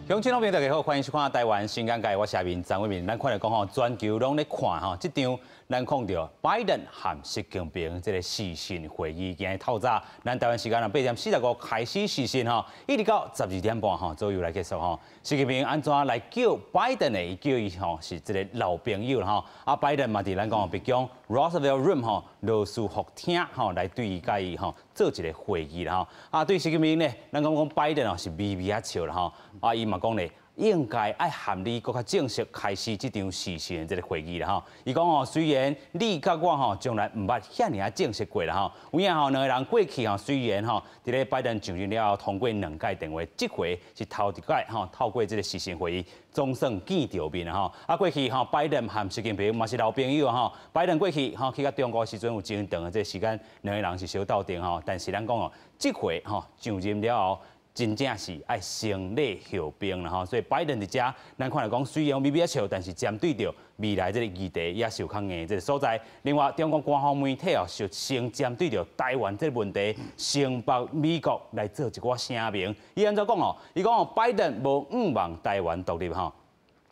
鄉親老朋友大家好，歡迎收看台灣新眼界，我是阿明張偉民。咱看來講吼，全球攏咧看吼，這場咱看著拜登和習近平這个視訊會議，今日透早，咱台灣時間8點45開始視訊吼，一直到12點半吼左右來結束吼。習近平按怎來叫拜登的？伊叫伊吼是這个老朋友啦吼。啊，拜登嘛佇咱講白宮 Roosevelt Room 吼羅斯福廳吼來對伊佮伊吼做一个會議啦吼。啊，對習近平呢，咱講講拜登哦是微微仔笑啦吼。啊，伊嘛講咧，應該愛和你閣較正式開始這場視訊的這个會議啦吼。伊講哦，雖然你佮我吼從來毋捌遐爾仔正式過啦吼，有影吼兩个人過去吼雖然吼佇咧拜登上任了後通過兩擺電話，這回是頭一擺吼透過這个視訊會議總算見著面啦吼。啊，過去吼拜登和習近平嘛是老朋友吼，拜登過去吼去到中國時陣有真長的這个時間，兩个人是相鬥陣吼，但是咱講哦，這回吼上任了後，真正是愛先禮後兵啦吼，所以拜登佇遮，咱看來講雖然微微仔笑，但是針對著未來這个議題也是有較硬的這个所在。另外，中國官方媒體哦，就先針對著台灣這个問題，先幫美國來做一寡聲明。伊按怎講哦？伊講哦，拜登無向望台灣獨立吼。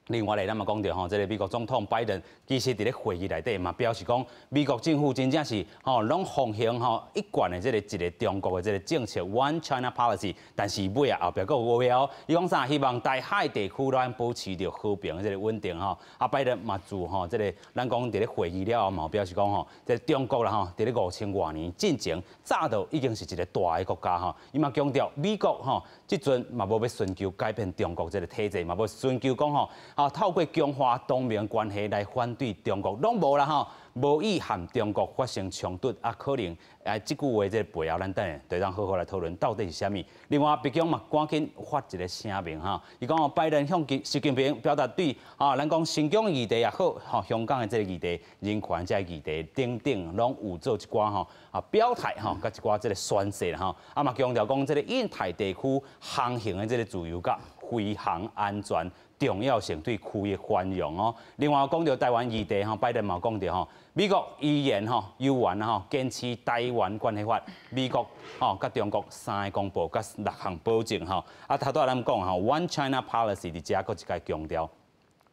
另外咧，咱嘛講著吼，這个美國總統拜登其實佇咧會議內底嘛表示講，美國政府真正是吼攏奉行吼一貫的這个一个中國的這个政策 One China Policy，但是尾仔後壁閣有話哦，伊講啥？希望台海地區攏保持著和平的這个穩定吼。啊，拜登嘛自吼這个咱講佇咧會議了後嘛表示講吼，這个中國啦吼，佇咧五千外年進前早就已經是一个大的國家吼。伊嘛強調美國吼，這陣嘛無欲尋求改變中國這个體制，嘛無尋求講吼。啊，透過強化同盟關係來反對中國，攏無啦吼，無意和中國發生衝突啊，可能啊，這句話這个背後，咱等下就當好好來討論到底是啥物。另外，白宮嘛趕緊發一个聲明哈，伊講拜登向習近平表達對啊，咱講新疆議題也好，吼香港的這个議題、人權這个議題等等，攏有做一寡吼啊表態吼，佮一寡這个宣示吼，啊嘛強調講這个印太地區航行的這个自由佮飛航安全重要性對區域繁榮哦。另外講著台灣議題吼，拜登嘛講著吼，美國依然吼猶原吼堅持台灣關係法，美國吼佮中國三个公報佮六項保證吼。啊，頭拄仔咱講吼，One China Policy 佇遮閣一擺強調。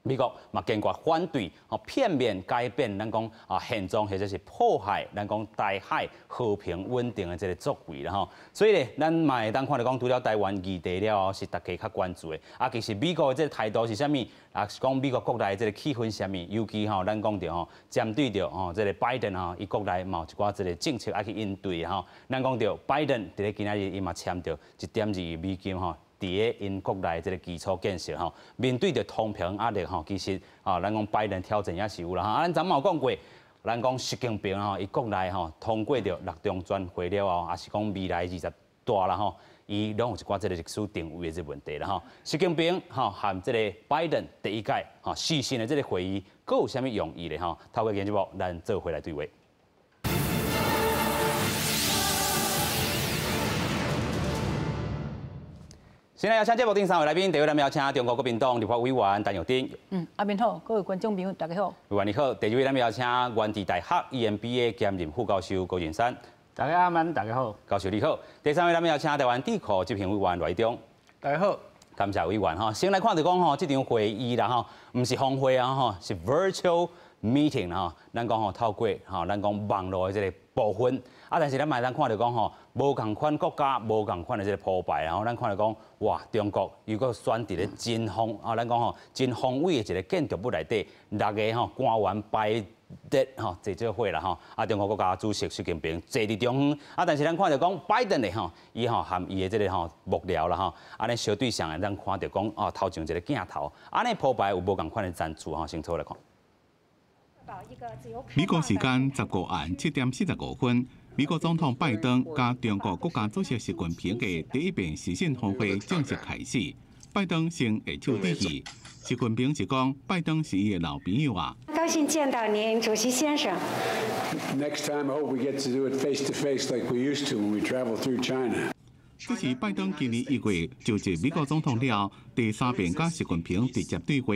美國嘛堅決反對吼片面改變咱講啊現狀，或者是破壞咱講台海和平穩定的這个作為啦吼。所以咧，咱嘛會當看著講，除了台灣議題了後，是大家較關注的。啊，其實美國的這个態度是啥物？啊，是講美國國內這个氣氛啥物？尤其吼，咱講著吼，針對著吼這个拜登吼，伊國內嘛有一寡這个政策愛去應對吼。咱講著拜登佇咧今仔日，伊嘛簽著1.2億美金吼。佇咧𪜶國內這个基礎建設吼，面對著通膨壓力吼，其實啊，咱講拜登挑戰也是有啦吼。啊，咱昨嘛有講過，咱講習近平吼，伊國內吼通過著六中全會了後，也是講未來二十大啦吼，伊攏有一寡這个歷史定位的這个問題啦吼。習近平吼和這个拜登第一擺吼視訊的這个會議，閣有啥物用意咧吼？透過今節目，咱做伙來對話。先來邀請節目頂三位來賓，第一位咱邀請中國國民黨立法委員陳玉珍。阿明好，各位觀眾朋友大家好。委員你好。第二位咱邀請元智大學 EMBA 兼任副教授高仁山。大家好，大家好。教授你好。第三位咱邀請台灣智庫執行委員賴偉忠。大家好。感謝委員吼。先來看著講吼，這場會議啦吼，毋是峰會啊吼，是 virtual meeting 吼。咱講吼透過吼，咱講網路的這个部分，啊，但是咱嘛會當看著講吼，無仝款國家，無仝款的這个鋪排，然後咱看著講，哇，中國又閣選佇咧真宏啊，咱講吼真宏偉的一个建築物內底，六个吼官員排列吼坐做伙啦吼，啊，中國國家主席習近平坐佇中央，啊，但是咱看著講拜登的吼，伊吼含伊的這个吼幕僚啦吼，按呢相對上的，咱看著講哦，頭前一个鏡頭，按呢鋪排有無仝款的層次吼，先做來看。美國時間15暗7點45分，美國總統拜登佮中國國家主席習近平的第一遍視訊峰會正式開始。拜登先握手致意，習近平是講拜登是伊的老朋友啊。高興見到您，主席先生。 Next time, I hope we get to do it face to face like we used to when we travel through China. 這是拜登今年1月就職美國總統了後第三遍佮習近平直接對話，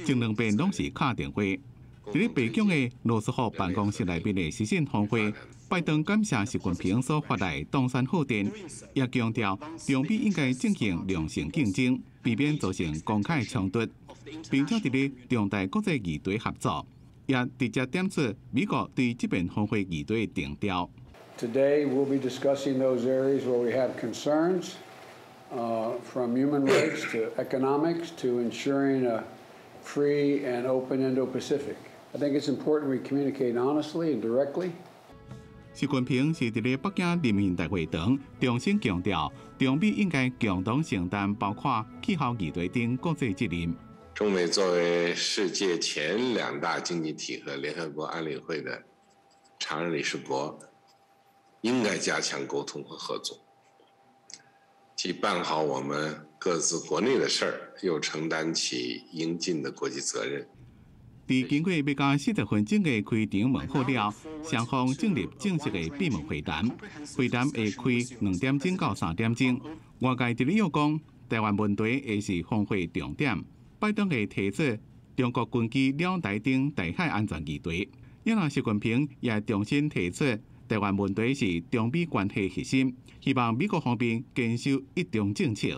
前兩遍攏是敲電話。佇咧白宮的羅斯福辦公室內面的視訊峰會，拜登感謝習近平所發來當選賀電，也強調中美應該進行良性競爭，避免造成公開衝突，並且佇咧重大國際議題合作，也直接點出美國對這遍峰會議題的定調。 Today we'll be discussing those areas where we have concerns, from human rights to economics to ensuring a free and open Indo-Pacific. I think it's important we communicate honestly and directly. 習近平是佇咧北京人民大會堂重新強調，中美應該共同承擔包括氣候議題等國際責任。中美作為世界前兩大經濟體和聯合國安理會的常任理事國，應該加強溝通和合作，既辦好我們各自國內的事兒，又承擔起應盡的國際責任。佇經過欲加40分鐘的開場問候了，雙方進入正式的閉門會談。會談會開2點鐘到3點鐘。外界佇咧臆講，台灣問題會是峰會重點。拜登會提出中國軍機繞台等台海安全議題，也若習近平也重新提出台灣問題是中美關係核心，希望美國方面堅守一中政策。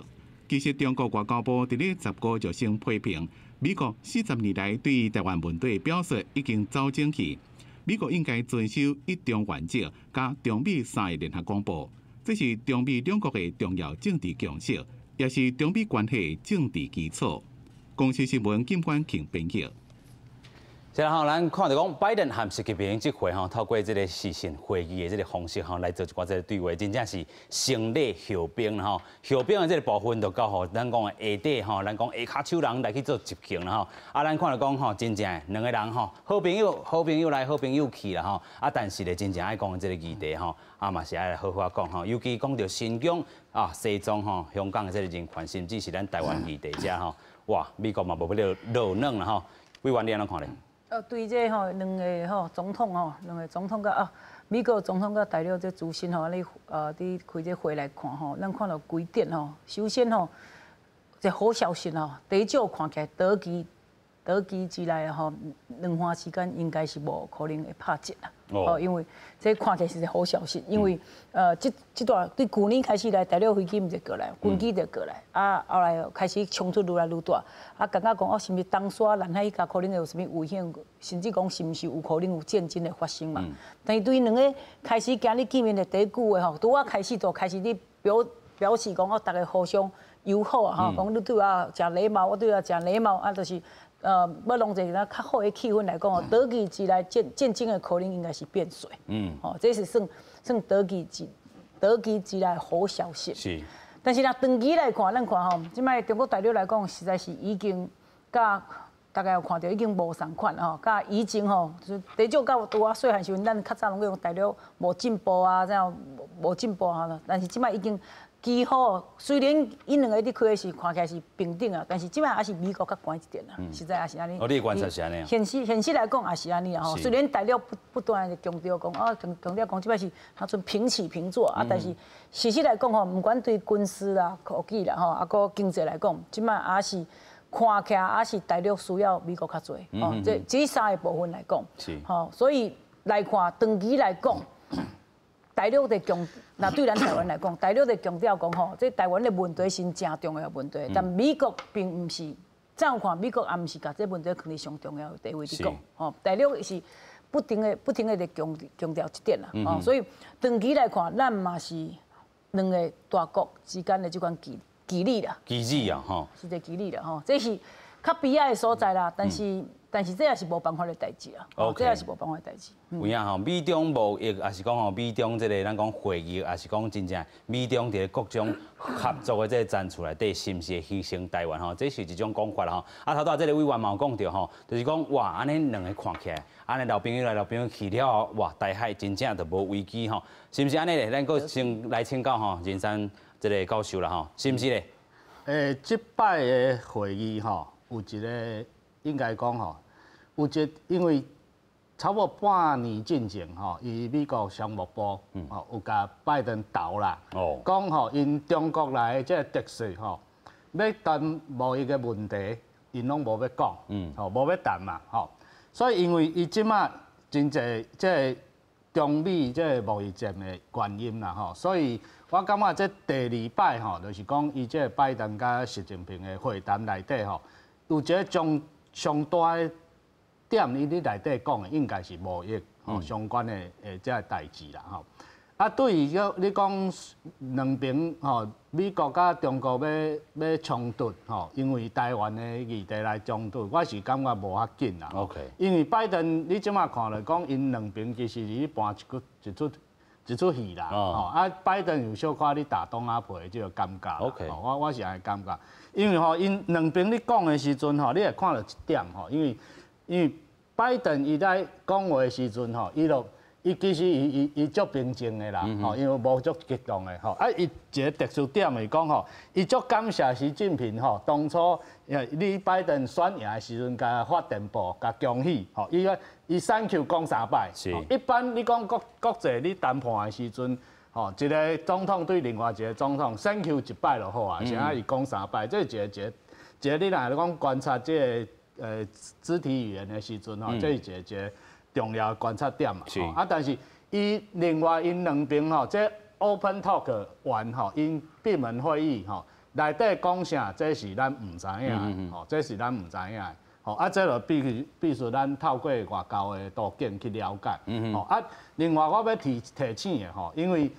其實中國外交部佇咧15就先批評美國40年來對台灣問題的表述已經走鐘去，美國應該遵守一中原則佮中美三個聯合公報，這是中美兩國的重要政治共識，也是中美關係政治基礎。公視新聞金冠慶編譯。然後咱看著講，拜登和習近平這回吼，透過這個視訊會議的這個方式吼，來做一寡這個對話，真正是先禮後兵吼。後兵的這個部分就交予咱講的下底吼，咱講下跤手人來去做執行啦吼。啊，咱看著講吼，真正兩個人吼，好朋友，好朋友來，好朋友去啦吼。啊，但是咧，真正愛講這個議題吼，啊嘛是愛好好講吼。尤其講著新疆啊、西藏吼、香港的這個人權，甚至是咱台灣議題遮吼，哇，美國嘛無欲落軟啦吼。委員你按怎看咧？對這吼兩个吼總統吼，兩个總統佮啊，美國總統佮大陸這主席吼，你佇開這會來看吼，咱看到幾點吼。首先吼，這好消息吼，第一少看起來短期之內吼，兩岸之間應該是無可能會拍戰啦。哦，因為這看起來是個好消息，因為這段對舊年開始來，大陸飛機毋是過來，軍機就過來，啊後來開始衝突愈來愈大，啊感覺講哦，是毋是東沙南海遐可能會有啥物危險，甚至講是毋是有可能有戰爭的發生嘛？但是對兩个開始今日見面的第一句話吼，拄仔開始就開始佇表示講哦，逐家互相友好啊，吼，講你對我誠禮貌，我對我誠禮貌，啊，就是。欲弄一个較好的氣氛來講哦，短期之內戰爭的可能應該是變細。吼，這是算短期之內好消息。但是若長期來看，咱看吼，這擺中國大陸來講，實在是已經佮大家有看著已經無仝款吼，佮以前吼，第少到拄仔細漢時陣，咱較早攏講大陸無進步啊，這樣無進步啊，但是這擺已經幾乎雖然𪜶兩个佇開的是看起來是平等啊，但是這擺還是美國較懸一點啊，實在也是按呢。哦，你的觀察是按呢？現實來講也是按呢啊吼。雖然大陸不斷的強調講啊，強調講這擺是彼陣平起平坐啊，但是事實來講吼，毋管對軍事啦、科技啦吼，啊閣經濟來講，這擺也是看起來也是大陸需要美國較濟吼。這三个部分來講，吼，所以來看長期來講。大陸佇強，若對咱台灣來講，大陸佇強調講吼，這台灣的問題是誠重要的問題，但美國並毋是，怎樣看美國也毋是共這問題放佇上重要的地位佇講，吼，大陸是不停的佇強調這點啦，吼，所以長期來看，咱嘛是兩个大國之間的這款距離啦，距離啊，吼，是這距離啦，吼，這是較悲哀的所在啦，但是這也是無辦法的代誌啊，這也是無辦法的代誌。有影吼，美中貿易，抑是講吼美中這个咱講會議，抑是講真正美中佇各種合作的這個層次內底，是毋是會犧牲台灣吼？這是一種講法啦吼。啊，頭拄仔這个委員嘛有講著吼，就是講哇，按呢兩个看起來，按呢老朋友來老朋友去了後，哇，台海真正就無危機吼，是毋是按呢咧？咱閣先來請教吼，任山這个教授啦吼，是毋是咧？這擺的會議吼，有一个應該講吼，有一因為差不多半年進前吼，伊美國商務部吼有共拜登投啦，講吼𪜶中國來的這个特使吼，欲談貿易的問題，𪜶攏無欲講，吼無欲談嘛，吼。所以因為伊這馬真濟這個中美這個貿易戰的原因啦吼，所以我感覺這第二擺吼，就是講伊這個拜登佮習近平的會談內底吼，有一個將上大的點，伊佇內底講的應該是貿易吼相關的這個代誌啦吼。啊，對於你講兩邊吼，美國佮中國欲衝突吼，因為台灣的議題來衝突，我是感覺無要緊啦。 因為拜登，你這馬看來講，𪜶兩邊其實佇咧搬一個一出一出戲啦。吼，啊，拜登有小可咧打擋仔皮的這個感覺。 我是按呢感覺，因為吼，𪜶兩邊咧講的時陣吼，你會看到一點吼，因為拜登伊在講話的時陣吼，伊就伊其實伊足平靜的啦，吼，因為無足激動的吼。啊，伊一個特殊點是講吼，伊足感謝習近平吼，當初你拜登選贏的時陣，共發電報，共恭喜，吼，伊伊 thank you 講三擺。一般你講國際你談判的時陣，吼，一個總統對另外一個總統 thank you 一擺就好啊，啥伊講三擺，這是一個一個一個你若講觀察這個肢體語言的時陣吼，這是一個一個重要的觀察點嘛。啊，但是伊另外𪜶兩邊吼，這 open talk 完吼，𪜶閉門會議吼，內底講啥，這是咱毋知影，吼，這是咱毋知影的。吼，啊，這就必須咱透過外交的途徑去了解。吼，啊，另外我欲提醒的吼，因為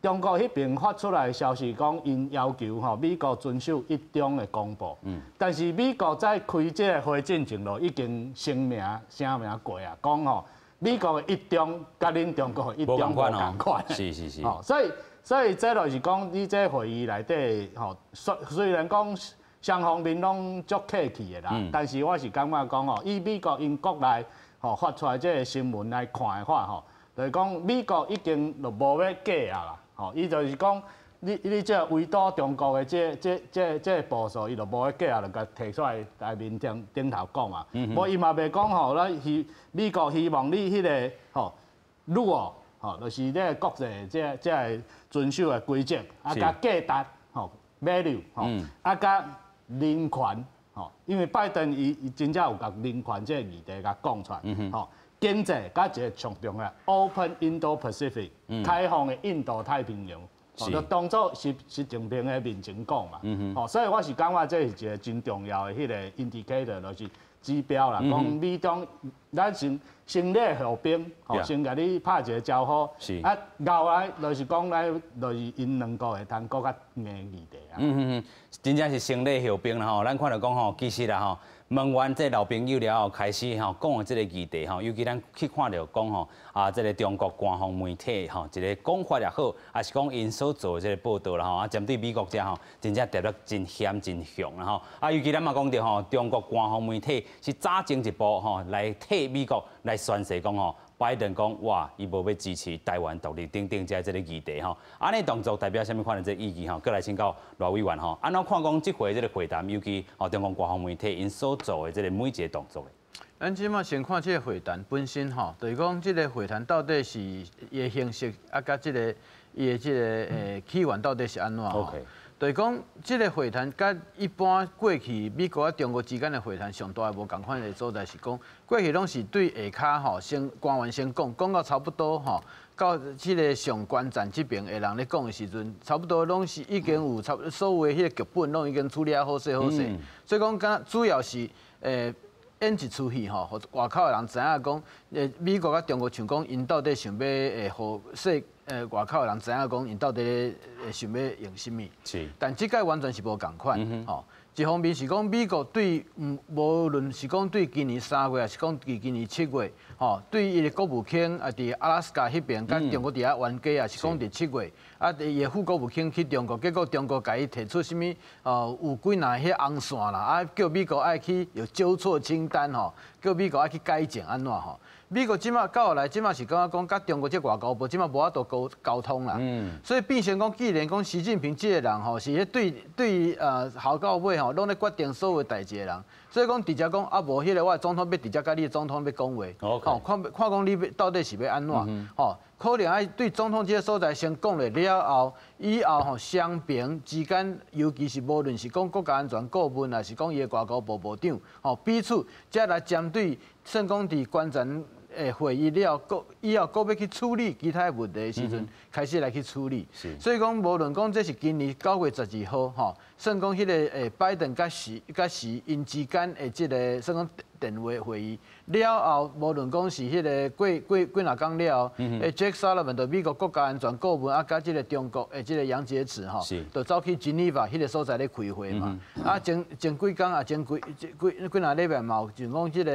中國彼邊發出來的消息講，𪜶要求吼美國遵守一中的公報。但是美國在開這個會進前就已經聲明過啊，講吼美國的一中佮恁中國的一中無仝款。吼，所以這就是講，你這會議內底吼，雖然講雙方面攏足客氣的啦，但是我是感覺講吼，以美國𪜶國內吼發出來這個新聞來看的話吼，就是講美國已經就無欲假啊啦。吼，伊就是講，你這圍堵中國的這步數，伊就無欲假啊，就共提出來台面頂頭講嘛。無伊嘛袂講吼，咱希美國希望你彼個吼，rule 吼，就是這個國際這個遵守的規則，啊，佮價值吼，value 吼，啊，佮人權吼，因為拜登伊真正有共人權這個議題共講出來，吼。經濟佮一個上重要，Open Indo-Pacific，開放的印度太平洋，就當做習近平的面前講嘛，吼，所以我是感覺這是一個真重要的彼個 indicator，就是指標啦，講美中咱先禮後兵，吼，先共你拍一個招呼，啊，後來就是講來，就是𪜶兩國會通閣較硬議題啊。嗯嗯嗯，真正是先禮後兵啦吼，咱看著講吼，其實啦吼，問完這老朋友了後，開始吼講的這個議題吼，尤其咱去看著講吼啊，這個中國官方媒體吼，一個講法也好，抑是講𪜶所做的這個報道啦吼，啊，針對美國遮吼，真正特別真險真雄啦吼。啊，尤其咱嘛講著吼，中國官方媒體是早前一步吼來替美國來宣示講吼，拜登講哇，伊無欲支持台灣獨立等等這個議題吼，按呢動作代表啥物款的這個意義吼？閣來請教賴委員吼，按怎看講這回這個會談，尤其吼中共官方媒體𪜶所做的這個每一個動作？咱這馬先看這個會談本身吼，就是講這個會談到底是伊的形式啊，佮這個伊的這個起源到底是按怎吼？ 就是講這個會談佮一般過去美國佮中國之間的會談上大的無仝款的所在是講，過去攏是對下跤吼，先官員先講，講到差不多吼，到這個上關層這邊的人咧講的時陣，差不多攏是已經有差所有的彼個劇本攏已經處理好勢好勢，所以講敢主要是演一出戲吼，予外口的人知影講，美國佮中國像講，𪜶到底想欲予外口的人知影講，𪜶到底想欲用啥物？但這擺完全是無仝款，吼。一方面是講美國對，無論是講對今年3月，抑是講對今年7月，吼，對伊的國務卿啊，佇阿拉斯加彼邊，佮中國佇遐冤家，抑是講佇七月，啊，伊的副國務卿去中國，結果中國共伊提出啥物？哦，有幾若彼紅線啦，啊，叫美國愛去有糾錯清單吼，叫美國愛去改正按怎吼？美國這馬到後來，這馬是感覺講，佮中國這外交部這馬無法度溝通啦。所以變成講，既然講習近平這個人吼，是咧對頭到尾吼，攏咧決定所有代誌的人。所以講直接講啊，無彼個我的總統欲直接佮你的總統欲講話，吼，看看講你欲到底是欲按怎，吼。可能愛對總統這个所在先講了後，以後吼雙邊之間，尤其是無論是講國家安全顧問，還是講伊的外交部部長，吼彼此才來針對，算講佇關鍵的會議了後，以後閣欲去處理其他的問題的時陣，開始來去處理。所以講，無論講這是今年9月12號，吼，算講彼个拜登佮習𪜶之間的這个算講電話會議了後，無論講是彼个過過幾若工了後，Jake Sullivan 就美國國家安全顧問啊，佮這个中國的這个楊潔篪吼，就走去 Geneva 彼个所在咧開會嘛。啊，前前幾工啊，前幾幾幾若禮拜嘛有，就講這个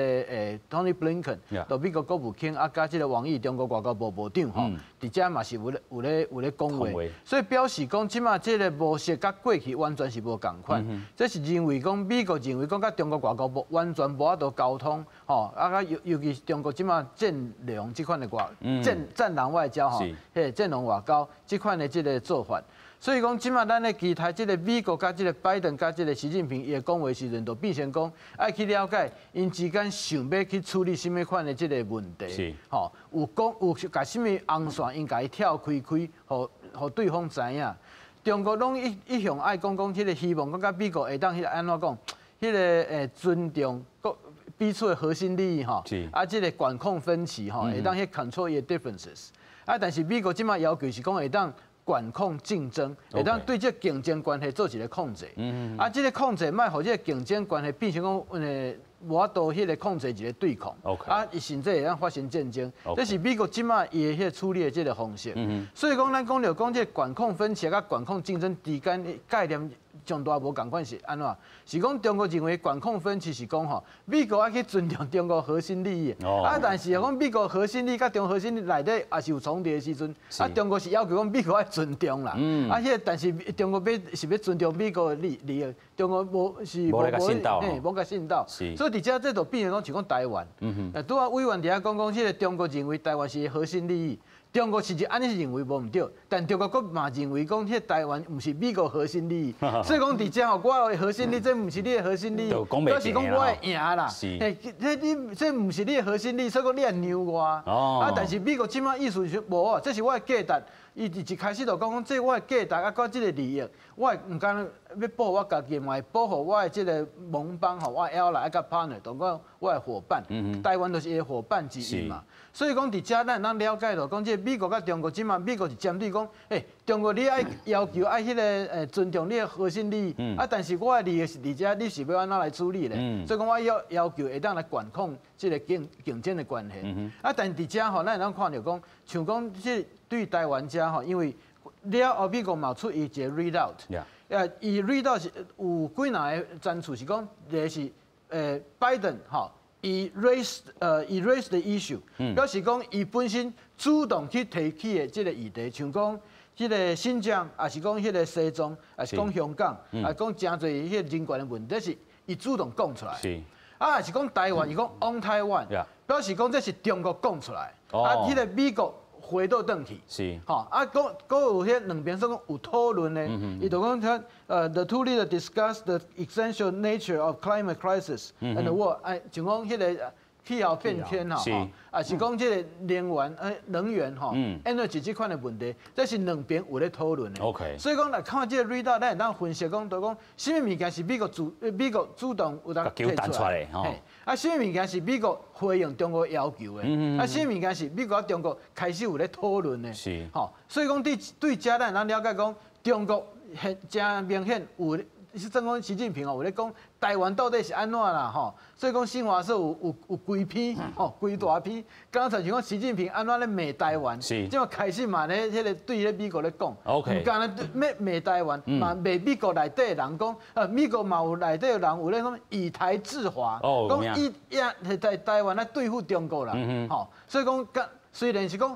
Tony Blinken，就美國國務卿啊，佮這个王毅中國外交部部長吼，佇遮嘛是有咧講話，所以表示講這馬這个模式佮過去完全是無仝款。這是認為講美國認為講佮中國外交部完全無法度溝通，吼啊，尤其是中國這馬戰狼這款的外戰狼外交吼，彼戰狼外交這款的這个做法，所以講這馬咱咧期待這个美國佮這个拜登佮這个習近平伊的講話時陣，就變成講愛去了解𪜶之間想欲去處理啥物款的這个問題，吼有講有共啥物紅線，𪜶共伊跳開開，予予對方知影。中國攏一向愛講講彼个希望，講佮美國會當彼个按怎講，彼个尊重國彼此的核心利益吼，啊，這个管控分歧吼，會當去 control 伊的 differences。啊，但是美國這馬要求是講會當管控競爭，會當對這競爭關係做一个控制。啊，這个控制莫予這个競爭關係變成講無法度彼个控制一个對抗。啊，伊甚至會當發生戰爭。這是美國這馬伊的彼个處理的這个方式。所以講，咱講著講這个管控分歧佮管控競爭之間的概念上大無仝款是按怎？是講中國認為管控分歧是講吼，美國愛去尊重中國核心利益。啊，但是講美國核心利益佮中國核心利益內底也是有重疊的時陣，啊，中國是要求講美國愛尊重啦。啊，彼个但是中國欲是欲尊重美國的利益，中國無是無來共信鬥，嘿，無共信鬥。所以佇遮這就變成講像講台灣。拄仔委員佇遐講講，這个中國認為台灣是核心利益。中國是按呢認為無毋對，但中國閣嘛認為講，彼个台灣毋是美國核心利益，所以講佇遮吼，我的核心利益，這毋是你的核心利益，這是講我會贏啦。嘿，這你這毋是你的核心利益，所以講你會讓我。啊，但是美國這馬意思是無啊，這是我的價值。伊一開始就講講，這我的價值啊，佮這个利益，我會毋干欲保護我家己，嘛會保護我的這个盟邦吼，我的 ally 佮 partner，就講我的夥伴。台灣就是伊的夥伴之一嘛。所以講，佇遮咱會當了解到，講這个美國佮中國這馬，美國是針對講，欸，中國你愛要求愛彼个尊重你的核心利益，啊，但是我的利益是佇遮，你是欲按怎來處理咧？所以講，我要求會當來管控這个競爭的關係。啊，但佇遮吼，咱會當看著講，像講這對台灣遮吼，因為了後美國嘛出伊一个 readout，伊 readout 是有幾若个層次，是講一个是拜登吼。伊 raise the issue，表示講伊本身主動去提起的這个議題，像講這个新疆，抑是講彼个西藏，抑是講香港，抑是講誠濟彼个人權的問題，是伊主動講出來。啊，抑是講台灣，伊講 on Taiwan，表示講這是中國講出來。啊，彼个美國回倒轉去。吼，啊，閣閣有彼兩邊說講有討論的，伊就講說，the two leaders discuss the essential nature of climate crisis and the world，哎，就講彼个氣候變遷吼，抑是講這个能源吼，energy 這款的問題，這是兩邊有咧討論的。 所以講來看這个 readout，咱會當分析講，就講啥物物件是美國主動有當提出來，啊，啥物物件是美國回應中國要求的，啊，啥物物件是美國佮中國開始有咧討論的。吼，所以講對對遮咱會當了解講，中國現誠明顯有。是正講習近平哦，有咧講台灣到底是按怎啦吼，所以講新華社有規篇吼，規大篇，敢若親像講習近平按怎咧罵台灣，這馬開始嘛咧彼个對咧美國咧講，毋干焦罵罵台灣，嘛罵美國內底的人講，美國嘛有內底的人有咧講以台制華，講以也在台灣來對付中國啦，吼，所以講，雖然是講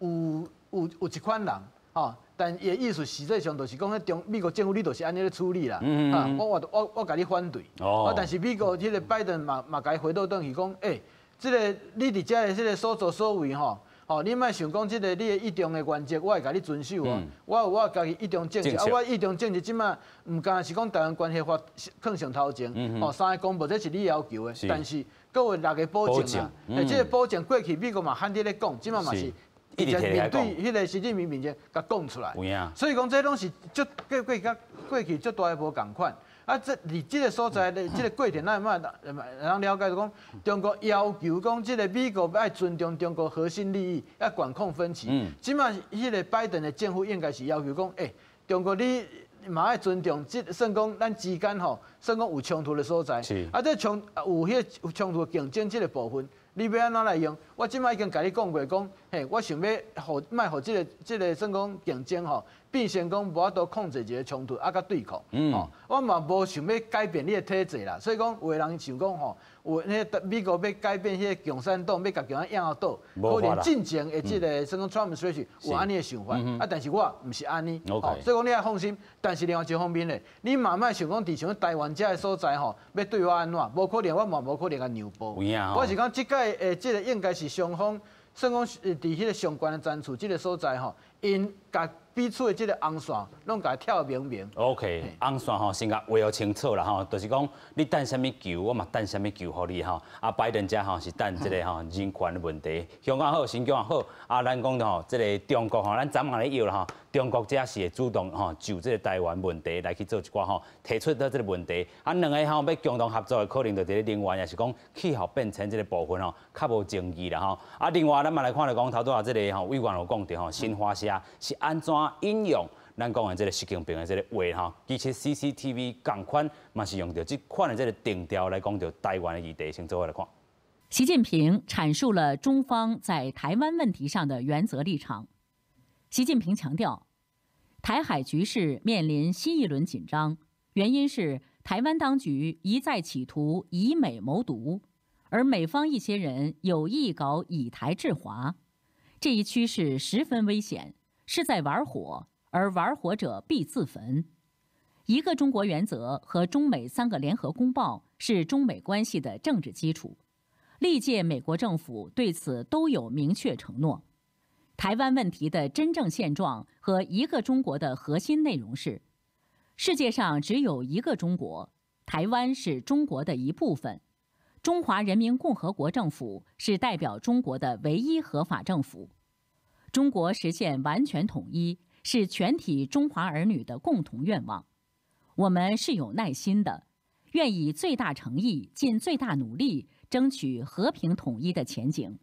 有一款人，吼。但伊的意思實際上就是講，彼中美國政府你就是按呢咧處理啦，啊，我共你反對，啊，但是美國彼个拜登嘛共伊回倒轉去講，欸，這个你佇遮的這个所作所為吼，吼，你莫想講這个你的一中的原則，我會共你遵守哦，我有我家己一中政策，啊，我一中政策這馬毋干焦是講台灣關係法囥上頭前，吼，三个公報這是你要求的，但是閣有六个保證啊，欸，這个保證過去美國嘛罕佇咧講，這馬嘛是。直接面對彼个習近平面前共講出來。所以講這攏是足過過去過去足大的無仝款。啊，這佇這个所在咧，這个過程咱會當了解，就講中國要求講這个美國愛尊重中國核心利益，愛管控分歧。這馬彼个拜登的政府應該是要求講，欸，中國你嘛愛尊重，這算講咱之間吼，算講有衝突的所在。啊，這衝有彼个衝突競爭這个部分，你欲按怎來用？我這馬已經共你講過，講嘿，我想欲予莫予這个算講競爭吼，變成講無法度控制一个衝突，啊，佮對抗。我嘛無想欲改變你的體制啦，所以講有的人想講吼，有彼个美國欲改變彼个共產黨，欲共共產黨倒，可能進前的這个算講 Trump 選舉有按呢的想法，啊，但是我毋是按呢，所以講你愛放心。但是另外一方面咧，你嘛莫想講佇像台灣這个所在吼，欲對我按怎？無可能，我嘛無可能共讓步。我是講這擺的這个應該是雙方，算講佇彼个相關的層次，這个所在吼，𪜶共彼此的這个紅線攏共跳明明。 OK，紅線吼先共畫予清楚啦吼，就是講你等啥物球，我嘛等啥物球予你吼。啊，拜登遮吼是等這个吼人權的問題，香港好，新疆也好，啊，咱講吼這个中國吼，咱昨嘛咧搖啦吼，中國這是會主動吼就這个台灣問題來去做一寡吼提出到這个問題。啊，兩个吼欲共同合作的可能就佇咧能源，抑是講氣候變遷這个部分吼，較無爭議啦吼。啊，另外咱嘛來看著講頭拄仔這个吼委員有講著吼，新華社是按怎引用咱講的這个習近平的這个話吼，其實 CCTV 仝款嘛是用著這款的這个定調來講著台灣的議題，先做伙來看。習近平闡述了中方在台灣問題上的原則立場。習近平強調，台海局勢面臨新一輪緊張，原因是台灣當局一再企圖以美謀獨，而美方一些人有意搞以台制華，這一趨勢十分危險，是在玩火，而玩火者必自焚。一個中國原則和中美三個聯合公報是中美關係的政治基礎，歷屆美國政府對此都有明確承諾。台灣問題的真正現狀和一個中國的核心內容是：世界上只有一個中國，台灣是中國的一部分，中華人民共和國政府是代表中國的唯一合法政府。中國實現完全統一是全體中華兒女的共同願望。我們是有耐心的，願以最大誠意、盡最大努力爭取和平統一的前景。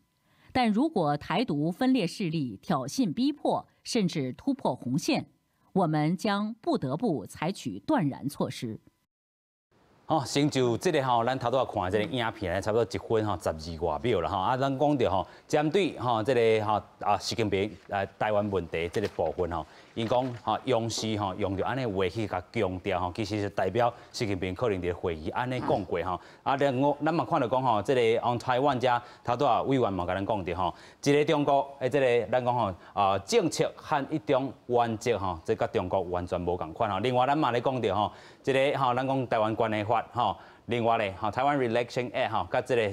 但如果台獨分裂勢力挑釁逼迫，甚至突破紅線，我們將不得不採取斷然措施。好，先就這个吼，咱頭拄仔看這个影片咧，差不多1分12外秒啦吼。啊，咱講著吼，針對吼這个吼啊習近平台灣問題這个部分吼，𪜶講吼央視吼用著按呢話去共強調吼，其實是代表習近平可能佇會議按呢講過吼。啊，另外咱嘛看著講吼，這个 on 台灣遮頭拄仔委員嘛共咱講著吼，一个中國的這个咱講吼啊政策和一中原則吼，這佮中國完全無仝款吼。另外咱嘛咧講著吼，這个吼咱講台灣關係法吼，另外咧吼台灣 Relations Act 吼，佮這个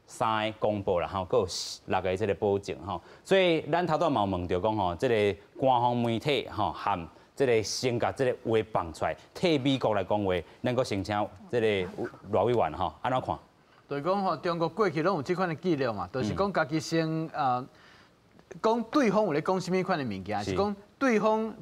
三個公報啦吼，閣有六个這个保證吼，所以咱頭拄仔嘛有問著講吼，這个官方媒體吼含這个先共這个話放出來，替美國來講話，咱閣先請這個賴委員吼，按怎看？就是講吼，中國過去攏有這款的記錄嘛，就是講家己先啊，講對方有咧講啥物款的物件，是講對方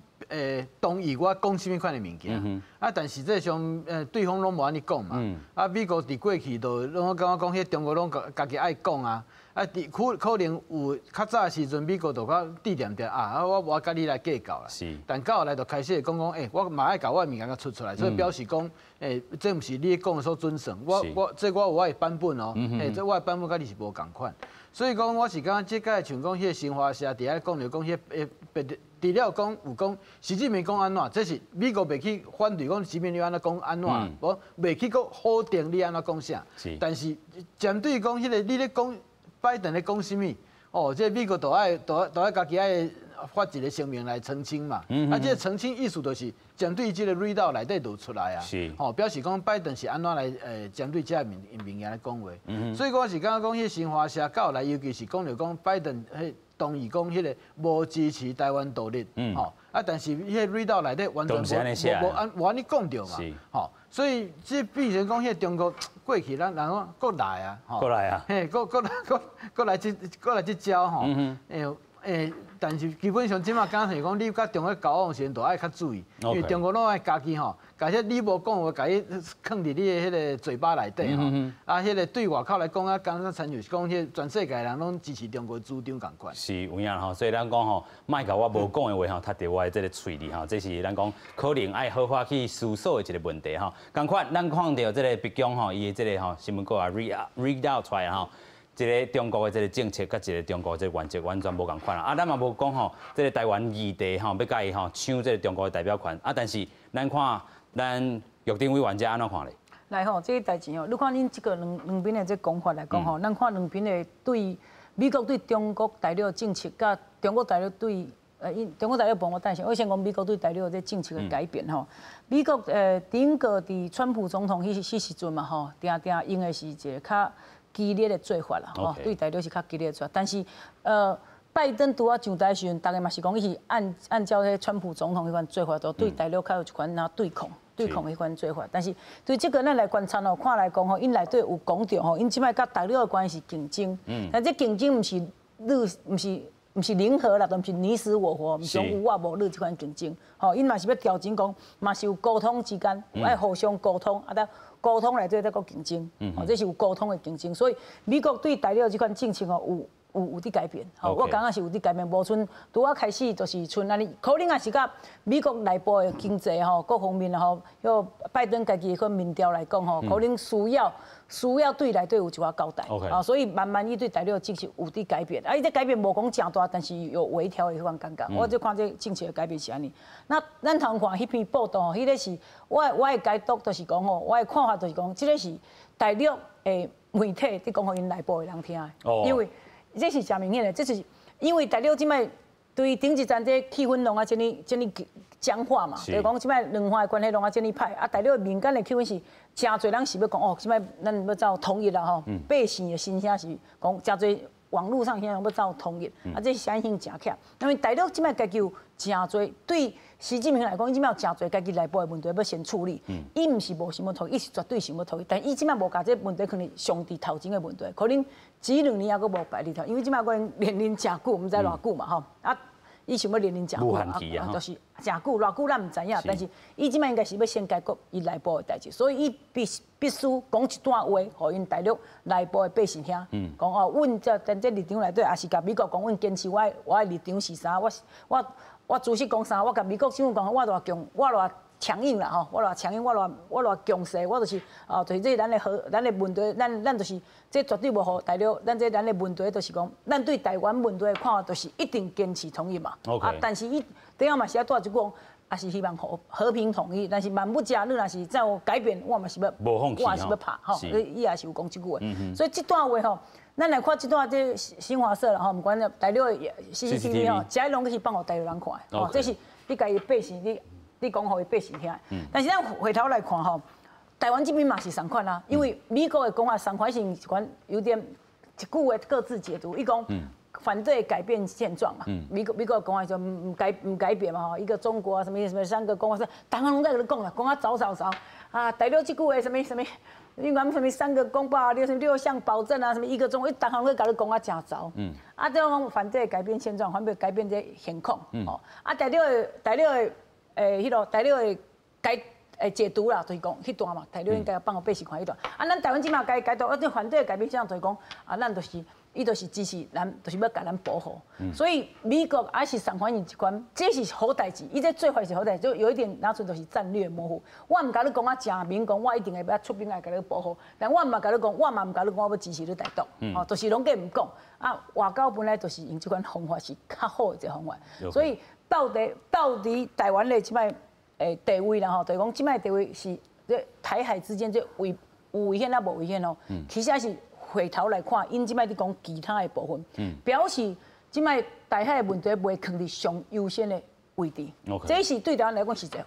同意我講啥物款的物件，啊，但是這上對方攏無按呢講嘛，啊，美國佇過去就攏感覺講，彼中國攏家己愛講啊，啊，佇可可能有較早的時陣，美國就較佇恬恬啊，我無愛佮你來計較啦。但到後來就開始會講講，欸，我嘛愛共我的物件共出出來，所以表示講，欸，這毋是你講的所準算，我這我有我的版本哦，欸，這我的版本佮你是無仝款。所以講，我是感覺這擺像講彼个新華社佇遐講著講彼个別除了講有講習近平講按怎，這是美國袂去反對講習近平你按怎講按怎，無袂去閣否定你按怎講啥。但是針對講彼个你咧講拜登咧講啥物，哦，這美國都愛都都愛家己愛發一個聲明來澄清嘛。啊，這個澄清意思就是針對這個 readout 內底就出來啊。吼，表示講拜登是按怎來針對這个物物件來講話。所以我是感覺講，彼个新華社到後來，尤其是講著講拜登彼同意講彼个無支持台灣獨立，吼啊，但是彼个 readout 內底完全無無按無按呢講著嘛，吼，所以這變成講彼个中國過去咱人講閣來啊，閣來啊，嘿，閣閣閣閣來這閣來這招吼，欸，但是基本上這馬敢是講，你佮中國交往時陣，都愛較注意，因為中國攏愛家己吼，假設你無講話，共伊囥佇你的彼个嘴巴內底吼，啊，彼个對外口來講啊，敢若親像是講，彼個全世界人攏支持中國主張仝款。是有影吼，所以咱講吼，莫共我無講的話吼，插佇我的這个喙裡吼，這是咱講可能愛好好去思索的一个問題吼。仝款，咱看著這个白宮吼，伊的這个吼新聞稿啊 read out 出來吼。一个中國的這个政策，佮一个中國的這个原則完全無仝款啦。啊，咱嘛無講吼，這个台灣議題吼，欲共伊吼搶這个中國的代表權。啊，但是咱看咱玉丁委員這按怎看咧？來吼，這个代誌吼，你看恁這个兩邊的這講法來講吼，咱看兩邊的對美國對中國大陸政策，佮中國大陸對中國大陸無我等下，我先講美國對大陸這政策的改變吼。美國頂個佇川普總統彼時陣嘛吼，定定用的是一个較激烈的做法啦，吼，對大陸是較激烈的做法。但是，拜登拄仔上台時陣，大家嘛是講伊是按照彼川普總統彼款做法，都對大陸較有一款若對抗彼款做法。但是對這個咱來觀察吼，看來講吼，𪜶內底有講著吼，𪜶這擺佮大陸的關係是競爭。但這競爭毋是你，毋是零和啦，都毋是你死我活，毋是講有我無你這款競爭。吼，𪜶嘛是欲調整講，嘛是有溝通之間，愛互相溝通啊，得溝通內底才閣競爭。吼，這是有溝通的競爭。所以美國對大陸這款政策吼，有佇改變。吼，我感覺是有佇改變，無賰拄仔開始就是賰按呢，可能也是佮美國內部的經濟吼，各方面吼，彼拜登家己的款民調來講吼，可能需要對內底有一寡交代。啊，所以慢慢伊對大陸政策有佇改變。啊，伊這改變無講誠大，但是有微調的彼款感覺。我這看這政策的改變是按呢。那咱通看彼篇報道吼，彼个是我的解讀，就是講吼，我的看法就是講，這个是大陸的媒體佇講予𪜶內部的人聽的，因為這是誠明顯的，這是因為大陸這擺對頂一陣這氣氛攏啊這呢這呢僵化嘛，就是講這擺兩岸的關係攏啊這呢歹，啊大陸民間的氣氛是誠濟人是欲講哦，這擺咱欲走統一啦吼，百姓的心聲是講誠濟網路上現在欲走統一，啊這是相信誠強，因為大陸這擺家己有誠濟對習近平來講，伊這擺有誠濟家己內部的問題欲先處理，伊毋是無想欲統一，伊是絕對想欲統一，但伊這擺無共這問題囥佇上佇頭前的問題，可能這兩年猶閣無擺佇頭，因為這擺可能連任誠久，毋知偌久嘛吼，啊，伊想欲連任誠久啊，就是誠久偌久咱毋知影，但是伊這擺應該是欲先解決伊內部的代誌，所以伊必須講一段話，予𪜶大陸內部的百姓聽，講哦，阮這咱這立場內底，也是共美國講，阮堅持我的立場是啥，我事實講啥，我共美國政府講，我偌強，我偌強硬啦吼，我偌強硬，我偌強勢，我就是啊，就是這咱的和咱的問題，咱就是這絕對無予大陸，咱的問題就是講，咱對台灣問題的看法就是一定堅持統一嘛。啊，但是伊底下嘛是愛帶一句講，也是希望和平統一，但是萬不加你若是再有改變，我嘛是欲，我也是欲拍吼，伊也是有講這句話。所以這段話吼，咱來看這段這新華社啦吼，毋管大陸的 CCTV 吼，這攏是放予大陸人看的，吼，這是你共伊百姓你講予伊百姓聽。但是咱回頭來看吼，台灣這邊嘛是仝款啊，因為美國的講法仝款是一款有點一句話各自解讀，伊講反對改變現狀嘛，美國講法就毋改變嘛吼，一個中國啊，什麼什麼三個公報，逐項攏在共你講啦，講啊走走走啊，大陸這句話什麼什麼，你講什麼三個公報啊，六項保證啊，什麼一個中國，逐項攏共你講啊誠走。啊，這種反對改變現狀，反對改變這現況，哦，啊，大陸的彼個大陸的解讀啦，就是講彼段嘛，大陸應該放予百姓看彼段。啊，咱台灣這擺解讀，啊，這反對改變現狀就是講，啊，咱就是。伊就是支持咱，就是欲共咱保護。所以美國也是仝款一款，這是好代誌。伊這做法是好代誌，就有一點拿出就是戰略模糊。我毋共你講啊，誠明講，我一定會欲出兵來共你保護。但我嘛共你講，我嘛毋共你講，我欲支持你台獨。哦，就是攏計毋講。啊，外交本來就是用這款方法是較好的一個方法。所以到底台灣的這擺地位啦吼，就是講這擺地位是這台海之間這有危險抑無危險哦。其實是。回頭來看，𪜶這擺佇講其他的部分，表示這擺台海的問題袂囥佇上優先的位置。這是對台灣來講是一個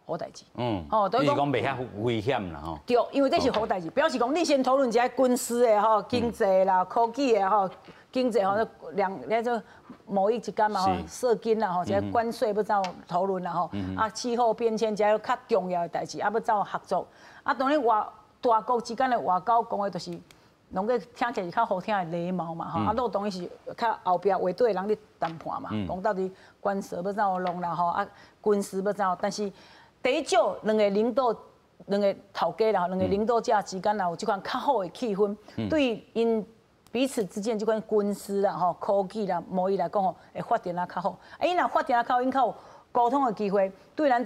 好代誌。哦，就是講袂遐危險啦，吼。對，因為這是好代誌，表示講你先討論這軍事的吼、經濟啦、科技的吼、經濟吼，兩那種貿易之間嘛吼、稅金啦吼，這關稅欲怎討論啦吼，啊，氣候變遷這較重要的代誌，啊，欲怎合作。啊，當然外大國之間的外交講的就是。攏閣聽起來是較好聽的禮貌嘛吼，啊，老當然是較後壁衛隊的人咧談判嘛，講到底關稅欲怎弄啦吼，啊，軍事欲怎，但是第一少兩個領導兩個頭家啦，兩個領導者之間若有這款較好的氣氛，對𪜶彼此之間這款軍事啦、吼科技啦、貿易來講吼，會發展啊較好。啊，𪜶若發展啊較好，𪜶較有溝通的機會，對咱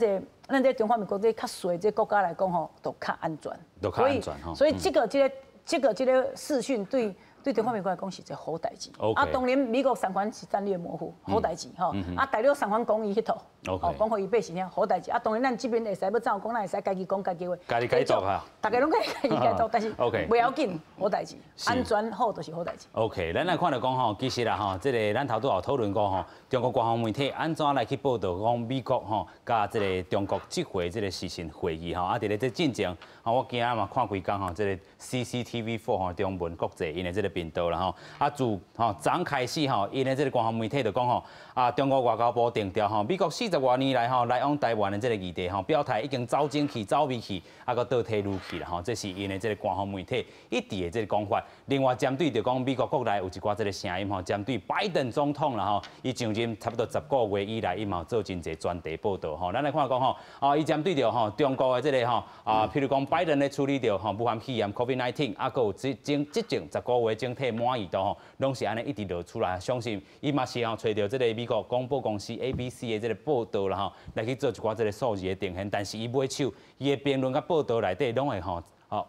這中華民國這較細這國家來講吼，就較安全。都較安全吼。所以這個視訊對中華民國來講是一個好代誌。啊，當然美國上款是戰略模糊，好代誌吼。啊，大陸上款講伊彼套，哦，講予伊百姓聽，好代誌。啊，當然咱這邊會使欲怎講，咱會使家己講家己話。家己解讀哈。大家攏家己解讀，但是袂要緊，好代誌，安全好就是好代誌。 OK，咱來看著講吼，其實啦吼，這個咱頭拄有討論過吼，中國官方媒體按怎來去報導講美國吼，佮這個中國這回這個視訊會議吼，啊，佇咧這進前，啊，我今仔嘛看幾工吼，這個 CCTV4 吼，中文國際𪜶的這個頻道啦吼，啊，自吼昨開始吼，𪜶的這個官方媒體就講吼，啊，中國外交部定調吼，美國40外年來吼來往台灣的這個議題吼，表態已經走精去、走味去，啊，閣倒退嚕去啦吼，這是𪜶的這個官方媒體一直的這個講法。另外，針對著講美國國內有一寡這個聲音吼，針對拜登總統啦吼，伊上任差不多10個月以來，伊嘛有做真濟專題報導吼。咱來看講吼，啊，伊針對著吼中國的這個吼，啊，譬如講拜登咧處理著吼武漢肺炎 COVID-19，啊，閣有執政10個月整體滿意度吼，攏是按呢一直落出來。相信伊嘛是吼揣著這個美國廣播公司 ABC 的這個報導啦吼，來去做一寡這個數字的呈現。但是伊尾手伊的評論佮報導內底攏會吼，啊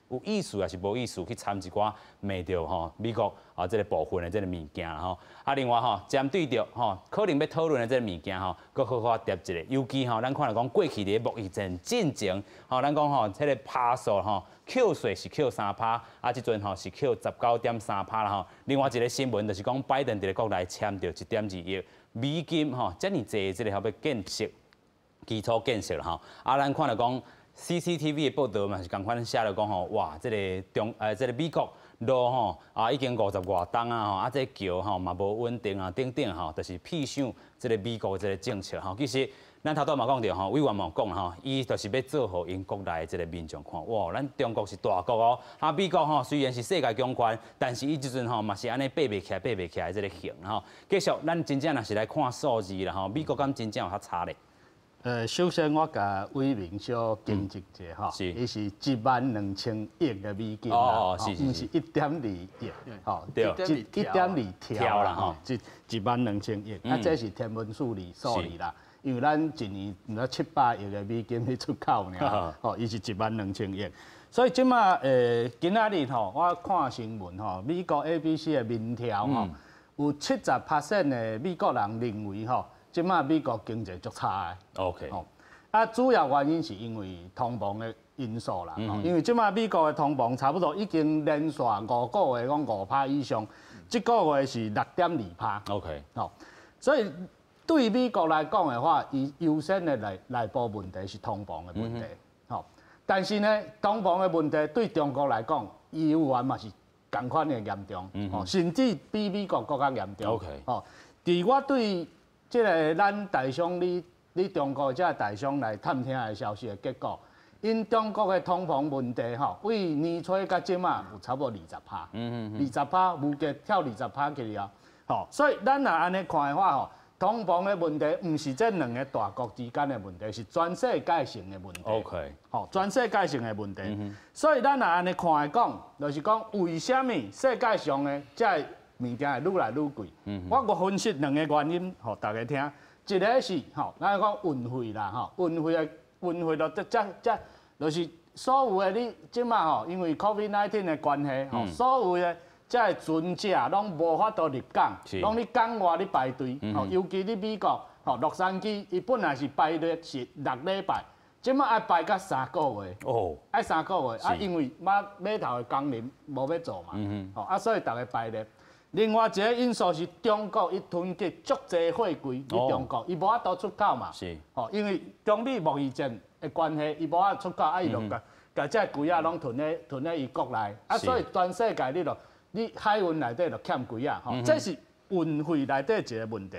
有意思抑是無意思去摻一寡罵著吼美國啊這個部分的這個物件吼。啊，另外吼，針對著吼可能欲討論的這個物件吼，閣好好疊一下。尤其吼，咱看著講過去佇貿易戰進前，吼，咱講吼，這個趴數吼，扣稅是扣3趴，啊，這陣吼是扣19.3趴啦吼。另外一個新聞就是講，拜登佇咧國內簽著1.2億美金吼，遮爾濟這個予建設基礎建設啦吼。啊，咱看著講 CCTV 的報導嘛是仝款寫著講吼，哇，這個美國路吼啊已經50外冬啊吼，啊這橋吼嘛無穩定啊等等吼，就是屁想這個美國這個政策吼。其實咱頭拄嘛講著吼，委員嘛講吼，伊就是欲做予𪜶國內的這個民眾看，哇，咱中國是大國哦，啊美國吼雖然是世界強權，但是伊這陣吼嘛是按呢爬袂起來、爬袂起來這個形吼。繼續，咱真正若是來看數字啦吼，美國敢真正有較差咧？首先我共偉民小更正一下吼，伊是1萬2千億的美金啦，毋是1.2億，吼，1.2兆啦，吼，1萬2千億，啊，這是天文數字啦，因為咱一年毋知700億的美金去出口爾，吼，伊是一萬兩千億，所以這馬今仔日吼，我看新聞吼，美國 ABC 的民調吼，有70% 的美國人認為吼，這馬美國經濟足差的。 吼，啊，主要原因是因為通膨的因素啦。因為這馬美國的通膨差不多已經連續5個月講5趴以上，這個月是6.2趴。 吼，所以對美國來講的話，伊優先的內部問題是通膨的問題。吼，但是呢，通膨的問題對中國來講，伊有緣嘛是仝款的嚴重，吼，甚至比美國閣較嚴重。 吼，佇我對這個咱台商你中國這個台商來探聽的消息的結果，𪜶中國的通膨問題吼，對年初到這馬有差不多二十趴，二十趴，物價跳二十趴去了，吼，所以咱若按呢看的話吼，通膨的問題毋是這兩個大國之間的問題，是全世界性的問題。 吼，全世界性的問題。所以咱若按呢看來講，就是講為啥物世界上的這個物件會愈來愈貴？我分析兩個原因，予大家聽。一個是吼，咱講運費啦，吼，運費就這，就是所有的你這馬吼，因為 COVID-19 的關係，吼，所有的這個船隻攏無法度入港，攏佇港外咧排隊，吼，尤其佇美國，吼，洛杉磯，伊本來是排列是6禮拜，這馬愛排到三個月，愛三個月，啊，因為碼碼頭的工人無欲做嘛，吼，啊，所以逐家排列。另外一個因素是中國伊囤積足濟貨櫃佇中國，伊無法度出口嘛。吼，因為中美貿易戰的關係，伊無法出口，啊，伊就共共這櫃仔攏囤咧伊國內，啊，所以全世界你海運內底就欠櫃仔，吼，這是運費內底一個問題。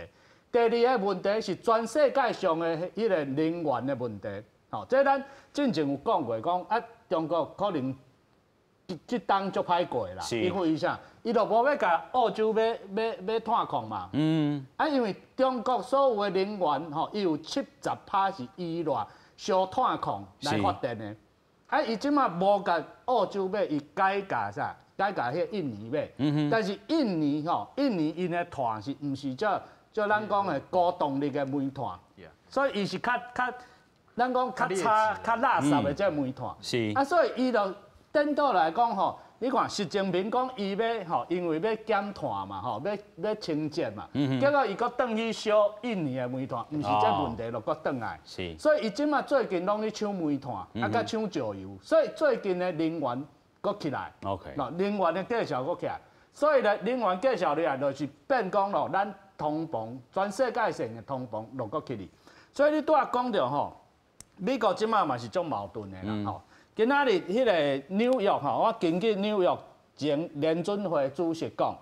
第二個問題是全世界上的彼個能源的問題，吼，這咱之前有講過，講啊，中國可能。這冬足歹過啦，因為啥？伊就無欲共澳洲買炭礦嘛。啊，因為中國所有的能源吼，伊有70%是依賴燒炭礦來發電的。啊，伊這馬無共澳洲買，伊改共啥？改共彼個印尼買。但是印尼吼，印尼𪜶的炭是毋是照咱講的高動力的煤炭？所以伊是較咱講較差、較垃圾的這個煤炭。啊，所以伊就顛倒來講吼，你看習近平講伊欲吼，因為欲減碳嘛吼，欲清潔嘛，結果伊閣轉去燒印尼的煤炭，毋是這問題就閣轉來。所以伊這馬最近攏咧搶煤炭，啊，佮搶石油，所以最近的能源閣起來。 能源的價錢閣起來，所以咧能源價錢落來，就是變講咯，咱通膨，全世界性的通膨落閣起去。所以你拄仔講著吼，美國這馬嘛是足矛盾的啦吼。今仔日彼个紐約吼，我根據紐約前聯準會主席講，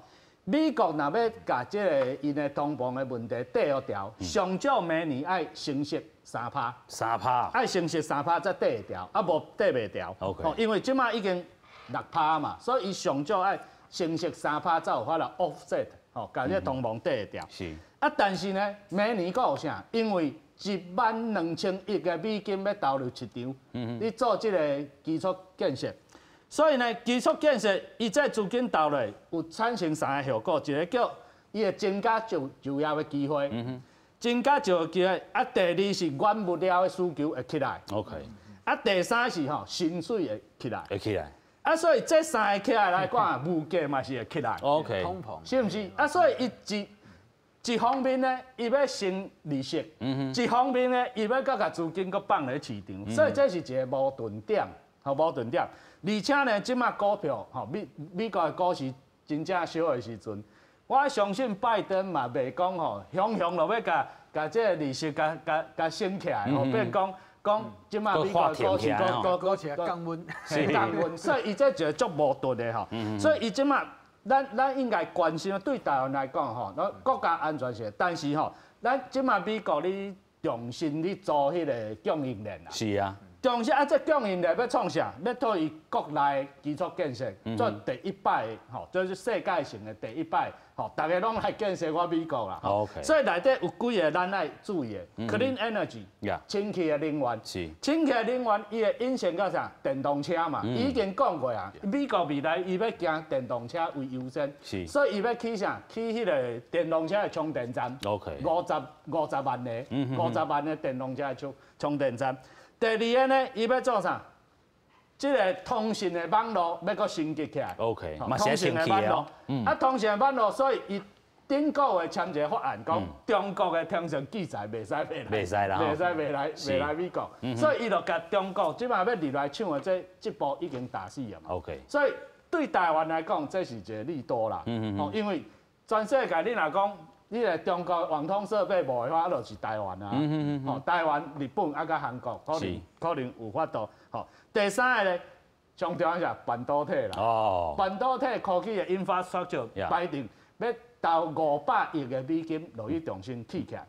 美國若欲共這个𪜶的通膨的問題綴予牢，上少明年愛升息三趴，3%，愛升息三趴才綴會牢，啊無綴袂牢。 因為這馬已經6%嘛，所以伊上少愛升息三趴才有法度 offset，吼，共這個通膨綴會牢。啊，但是呢，明年閣有啥？因為1萬2千億的美金欲投入市場，你做這个基礎建設，所以呢，基礎建設伊這資金投落有產生三个效果，一个叫伊會增加就業的機會，增加就業機會。啊，第二是原物料的需求會起來。 啊，第三是吼薪水會起來。會起來。啊，所以這三个起來來講，物價嘛是會起來。 通膨。是毋是？啊，所以伊一方面呢，伊欲升利息；一方面呢，伊欲閣共資金閣放咧市場，所以這是一个矛盾點，吼矛盾點。而且呢，這馬股票吼美國的股市真正燒的時陣，我相信拜登嘛袂講吼，雄雄就欲共共這个利息共共共升起來，吼變講講這馬美國的股市閣閣閣降溫，降溫，所以伊這一个足矛盾的吼，所以伊這馬。咱應該關心，對台灣來講吼，咱國家安全是，但是吼，咱這馬美國咧重新咧組彼个供應鏈啦。重新啊，這供應鏈欲創啥？欲對伊國內基礎建設做第一擺吼，就是世界性的第一擺吼，逐家攏來建設我美國啦。 所以內底有幾个咱愛注意的，Clean energy，清氣的能源，清氣的能源，伊會引申到啥？電動車嘛，伊已經講過啊，美國未來伊欲行電動車為優先，所以伊欲起啥？起彼個電動車的充電站， 50萬個，50萬個電動車的充電站。第二个呢，伊欲做啥？這个通訊的網路欲閣升級起來。 通訊的網路，啊，通訊的網路，所以伊頂個月簽一个法案，講中國的通訊器材袂使賣來，袂使啦，袂使賣來美國，所以伊就共中國這馬欲入來搶的這步已經打死了嘛。 所以對台灣來講，這是一个利多啦。哦，因為全世界你若講，你个中國網通設備無的話，啊，就是台灣啊。吼，台灣、日本啊，佮韓國可能有法度。吼，第三个咧，上重要是半導體啦。半導體科技的 infrastructure 拜登欲投500億的美金落去重新起起來。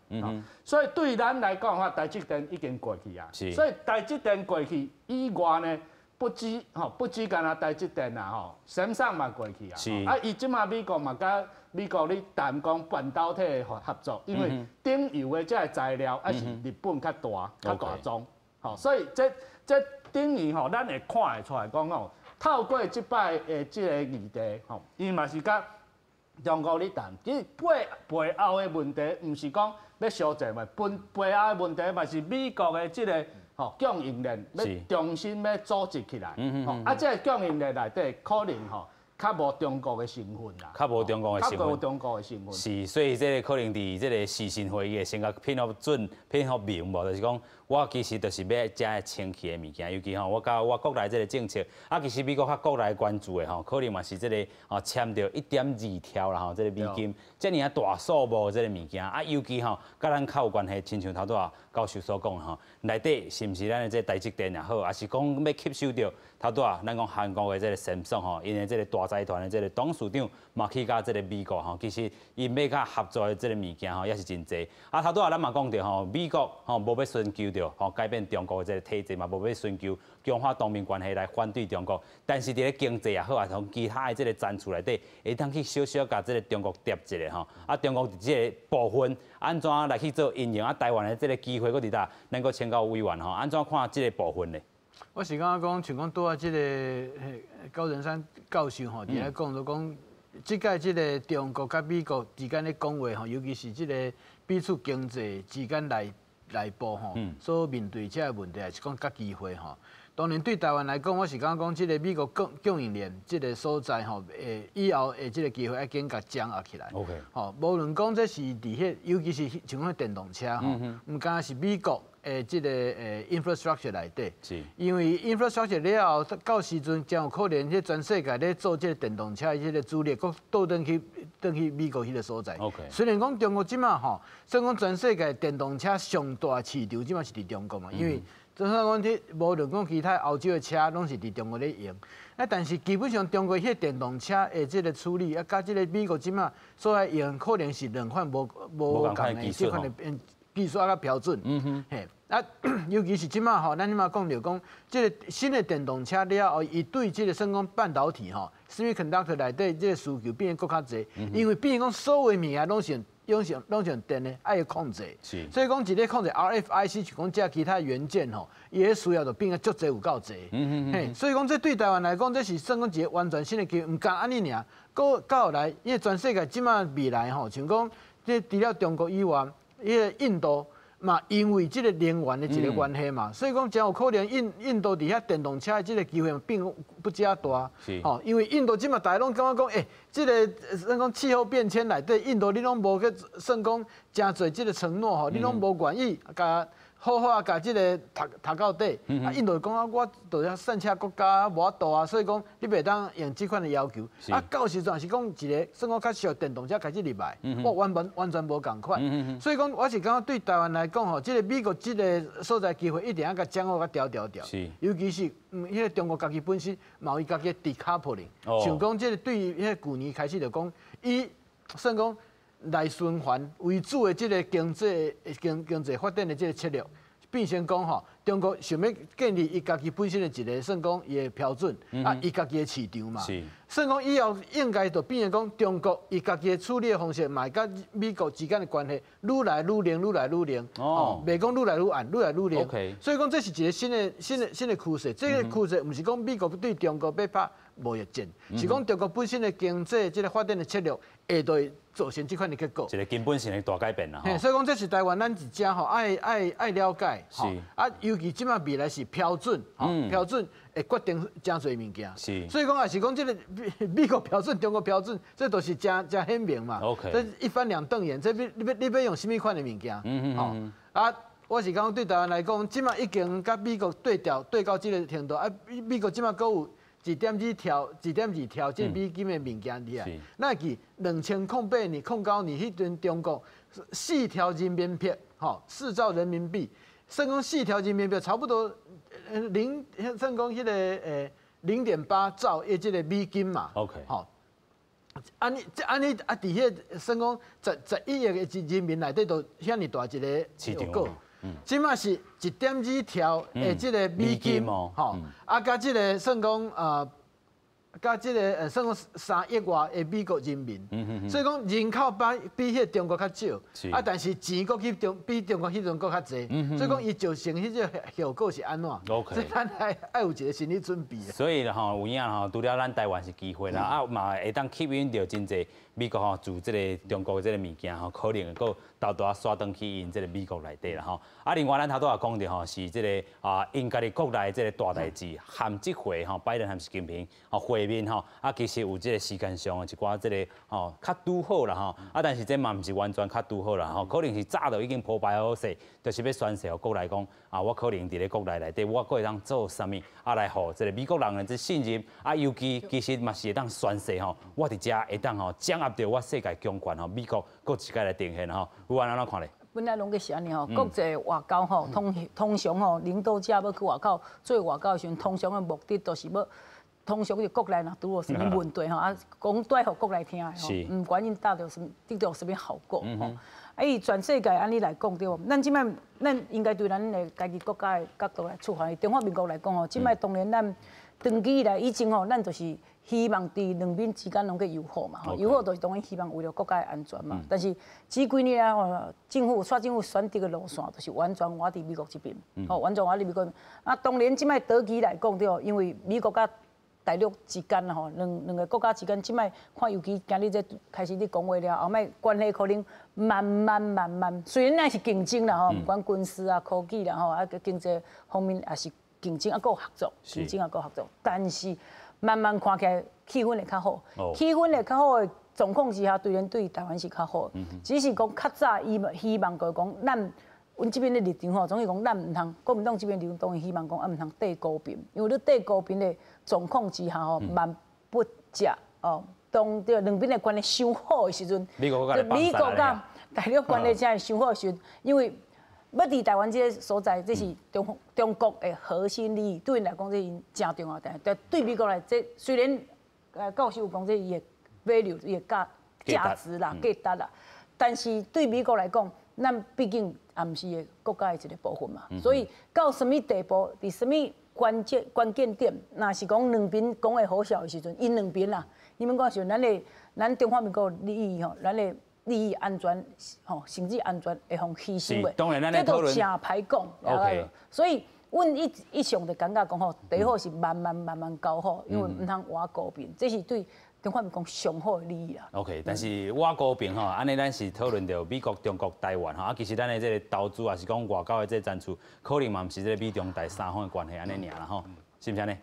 所以對咱來講的話，台積電已經過去啊。所以台積電過去以外呢，不止吼，不止干焦台積電啦吼，三星嘛過去啊。啊，伊這馬美國嘛佮美國咧談講半導體的合作，因為頂游的這个材料還是日本較大，較大宗，吼，所以這等於吼，咱會看會出來講吼，透過這擺的這個議題吼，伊嘛是佮中國咧談，其實背後的問題，毋是講欲相戰嘛，背後的問題嘛是美國的這个吼供應鏈欲重新欲組織起來，吼，啊，這个供應鏈內底可能吼，較無中國的成分啦，較無中國的成分，較無中國的成分。是，所以這个可能佇這个視訊會議先共片予準、片予明無，就是講我其實就是欲遮清氣的物件，尤其吼我佮我國內這个政策，啊，其實美國較國內關注的吼，可能嘛是這个吼簽著1.2兆啦吼，這个美金，遮爾仔大數目這个物件，啊，尤其吼佮咱較有關係，親像頭拄仔教授所講的吼，內底是毋是咱的這个台積電也好，抑是講欲吸收著頭拄仔咱講韓國的這个三星吼，𪜶的這个大大財團的這個董事長嘛去共這個美國吼，其實𪜶欲佮合作的這個物件吼也是真濟。啊，頭拄仔咱嘛講著吼，美國吼無欲尋求著吼改變中國的這個體制嘛，無欲尋求強化同盟關係來反對中國，但是佇咧經濟也好啊，從其他的這個層次內底，會當去小小共這個中國疊一下吼。啊，中國佇這個部分按怎來去做應用啊？台灣的這個機會閣佇佗？咱閣請教委員吼，按怎看這個部分呢？我是感覺講，像講拄仔這个高仁山教授吼，佇咧講就講，這擺這个中國佮美國之間咧講話吼，尤其是這个彼此經濟之間內部吼，所面對這个問題，還是講佮機會吼。當然對台灣來講，我是感覺講，這个美國供應鏈這个所在吼，會以後的這个機會愛緊共掌握起來。 吼，無論講這是佇彼，尤其是像講電動車吼，毋敢是美國的這个infrastructure 內底，因為 infrastructure 了後，到時陣真有可能，彼全世界咧做這个電動車的這个主力，閣倒轉去轉去美國彼个所在。 雖然講中國這馬吼，算講全世界電動車上大市場，這馬是佇中國嘛，因為就算講這無論講其他歐洲的車，攏是佇中國咧用。啊，但是基本上中國彼个電動車的這个處理，啊，佮這个美國這馬所愛用，可能是兩款無無仝的這款的技術啊，佮標準。嘿，啊，尤其是這馬吼，咱這馬講著講，這个新的電動車了後，伊對這个算講半導體吼，semiconductor 內底這个需求變閣較濟，因為變講所有物件攏是用電的，愛控制。所以講一个控制 RFIC，就講這其他元件吼，伊的需要就變甲足濟有夠濟。嘿，所以講這對台灣來講，這是算講一个完全新的機會，毋干按呢爾，閣到來，因為全世界這馬未來吼，像講這除了中國以外，彼个印度嘛，因為這个能源的一个關係嘛，所以講真有可能印度佇遐電動車的這个機會並不遮大。吼，因為印度這馬大家攏感覺講，欸，這个算講氣候變遷內底，印度你攏無去算講誠濟這个承諾吼，你攏無願意共好好啊，共這个讀讀到底。啊，印度講啊，我就是散赤國家，無法度啊，所以講你袂當用這款的要求。啊，到時陣是講一个算講較俗電動車開始入來，我完全完全無仝款。所以講，我是感覺對台灣來講吼，這个美國這个所在機會一定愛共掌握共牢牢牢。尤其是彼个中國家己本身嘛有伊家己的 decoupling，像講這个對彼个舊年開始就講，伊算講內循環為主的這个經濟發展的這个策略，變成講吼，中國想欲建立伊家己本身的一个算講伊的標準，啊，伊家己的市場嘛。算講以後應該就變成講中國伊家己的處理的方式，嘛會佮美國之間的關係愈來愈冷，愈來愈冷。哦，袂講愈來愈暗，愈來愈冷。 所以講這是一个新的趨勢。這个趨勢毋是講美國對中國欲拍貿易戰，是講中國本身的經濟這个發展的策略會對造成這款的結果。一个根本性的大改變啦。所以講這是台灣咱一家吼愛了解。啊，尤其這馬未來是標準，標準會決定誠濟物件。所以講也是講這个美國標準、中國標準，這都是誠誠顯明嘛。 這一翻兩瞪眼，這你欲用啥物款的物件？啊，我是講對台灣來講，這馬已經佮美國對調對到這个程度，啊，美國這馬閣有1.2兆、1.2兆這美金的物件佇遐。咱會記2008年、09年彼陣中國四兆人民幣，吼，4兆人民幣，算講四兆人民幣差不多零，算講彼个0.8兆的這个美金嘛。 吼，按呢，這按呢啊，佇彼个算講11億的人民內底，就遐爾大一个市場。這馬是1.2兆的這个美金，吼，啊，佮這个算講啊，佮這个算講3億外的美國人民，所以講人口比彼个中國較少，啊，但是錢閣去中比中國彼陣閣較濟，所以講伊造成彼個效果是按怎？ 所以咱愛有一个心理準備。所以吼有影吼，除了咱台灣是機會啦，啊嘛會當吸引著真濟美國吼自這个中國這个物件吼，可能會閣沓沓仔徙轉去𪜶這个美國內底啦吼。啊，另外咱頭拄仔講著吼，是這个啊，𪜶家己國內這个大代誌，含這回吼，拜登和習近平吼會面吼，啊，其實有這个時間上的一寡這个吼較拄好啦吼，啊，但是這嘛毋是完全較拄好啦吼，可能是早就已經鋪排好勢，就是欲宣示予國內講啊，我可能佇咧國內內底，我閣會當做啥物，啊，來予這个美國人的這信任，啊，尤其其實嘛是會當宣示吼，我佇遮會當吼掌握著我世界強權吼，美國閣一擺來呈現吼，有按怎看咧？本來攏閣是按呢吼，國際外交吼，通常吼，領導者欲去外口做外交的時陣，通常的目的都是欲通常是國內若拄著啥物問題吼，啊，講蹛予國內聽的吼，毋管𪜶達著啥物，得著啥物效果吼。啊，伊全世界按呢來講對無？咱這擺咱應該對咱的家己國家的角度來出發。中華民國來講吼，這擺當然咱長期以來以前吼，咱就是希望佇兩邊之間攏閣友好嘛，友好就是當然希望為了國家的安全嘛。但是這幾年來吼，政府蔡政府選擇的路線就是完全倚佇美國這邊，吼，完全倚佇美國。啊，當然這擺長期來講對無？因為美國佮大陸之間吼，兩個國家之間，這擺看尤其今日這開始咧講話了，後擺關係可能慢慢慢慢，雖然咱是競爭啦吼，毋管軍事啊、科技啦吼，啊經濟方面也是競爭啊，閣有合作，競爭啊，閣有合作，但是慢慢看起來氣氛會較好，氣氛會較好的狀況之下，當然對台灣是較好，只是講較早伊希望就是講咱。阮這邊的立場吼，總是講咱毋通，國民黨這邊立場當然希望講啊，毋通綴高頻，因為你綴高頻的狀況之下吼，萬不及哦，當這兩邊的關係傷好的時陣，美國佮大陸關係才會傷好的時陣，因為欲佇台灣這個所在，這是中國的核心利益，對𪜶來講這是誠重要的。但對美國來，這雖然教授有講這伊的 value 伊的價值啦、價值啦，但是對美國來講，咱畢竟也毋是國家的一個部分嘛，所以到啥物地步，佇啥物關鍵點，若是講兩邊講會好笑的時陣，𪜶兩邊啦，你們講是咱的咱中華民國利益吼，咱的利益安全吼，甚至安全會予犧牲的，當然這都誠歹講。所以，阮一向就感覺講吼，最好是慢慢慢慢交好，因為毋通倚高邊，這是對中華民國上好的利益啦。 OK，但是倚高邊吼，按呢咱是討論著美國、中國、台灣吼，啊，其實咱的這個投資也是講外交的這個戰術，可能嘛毋是這個美中台三方的關係按呢爾啦吼，是毋是按呢？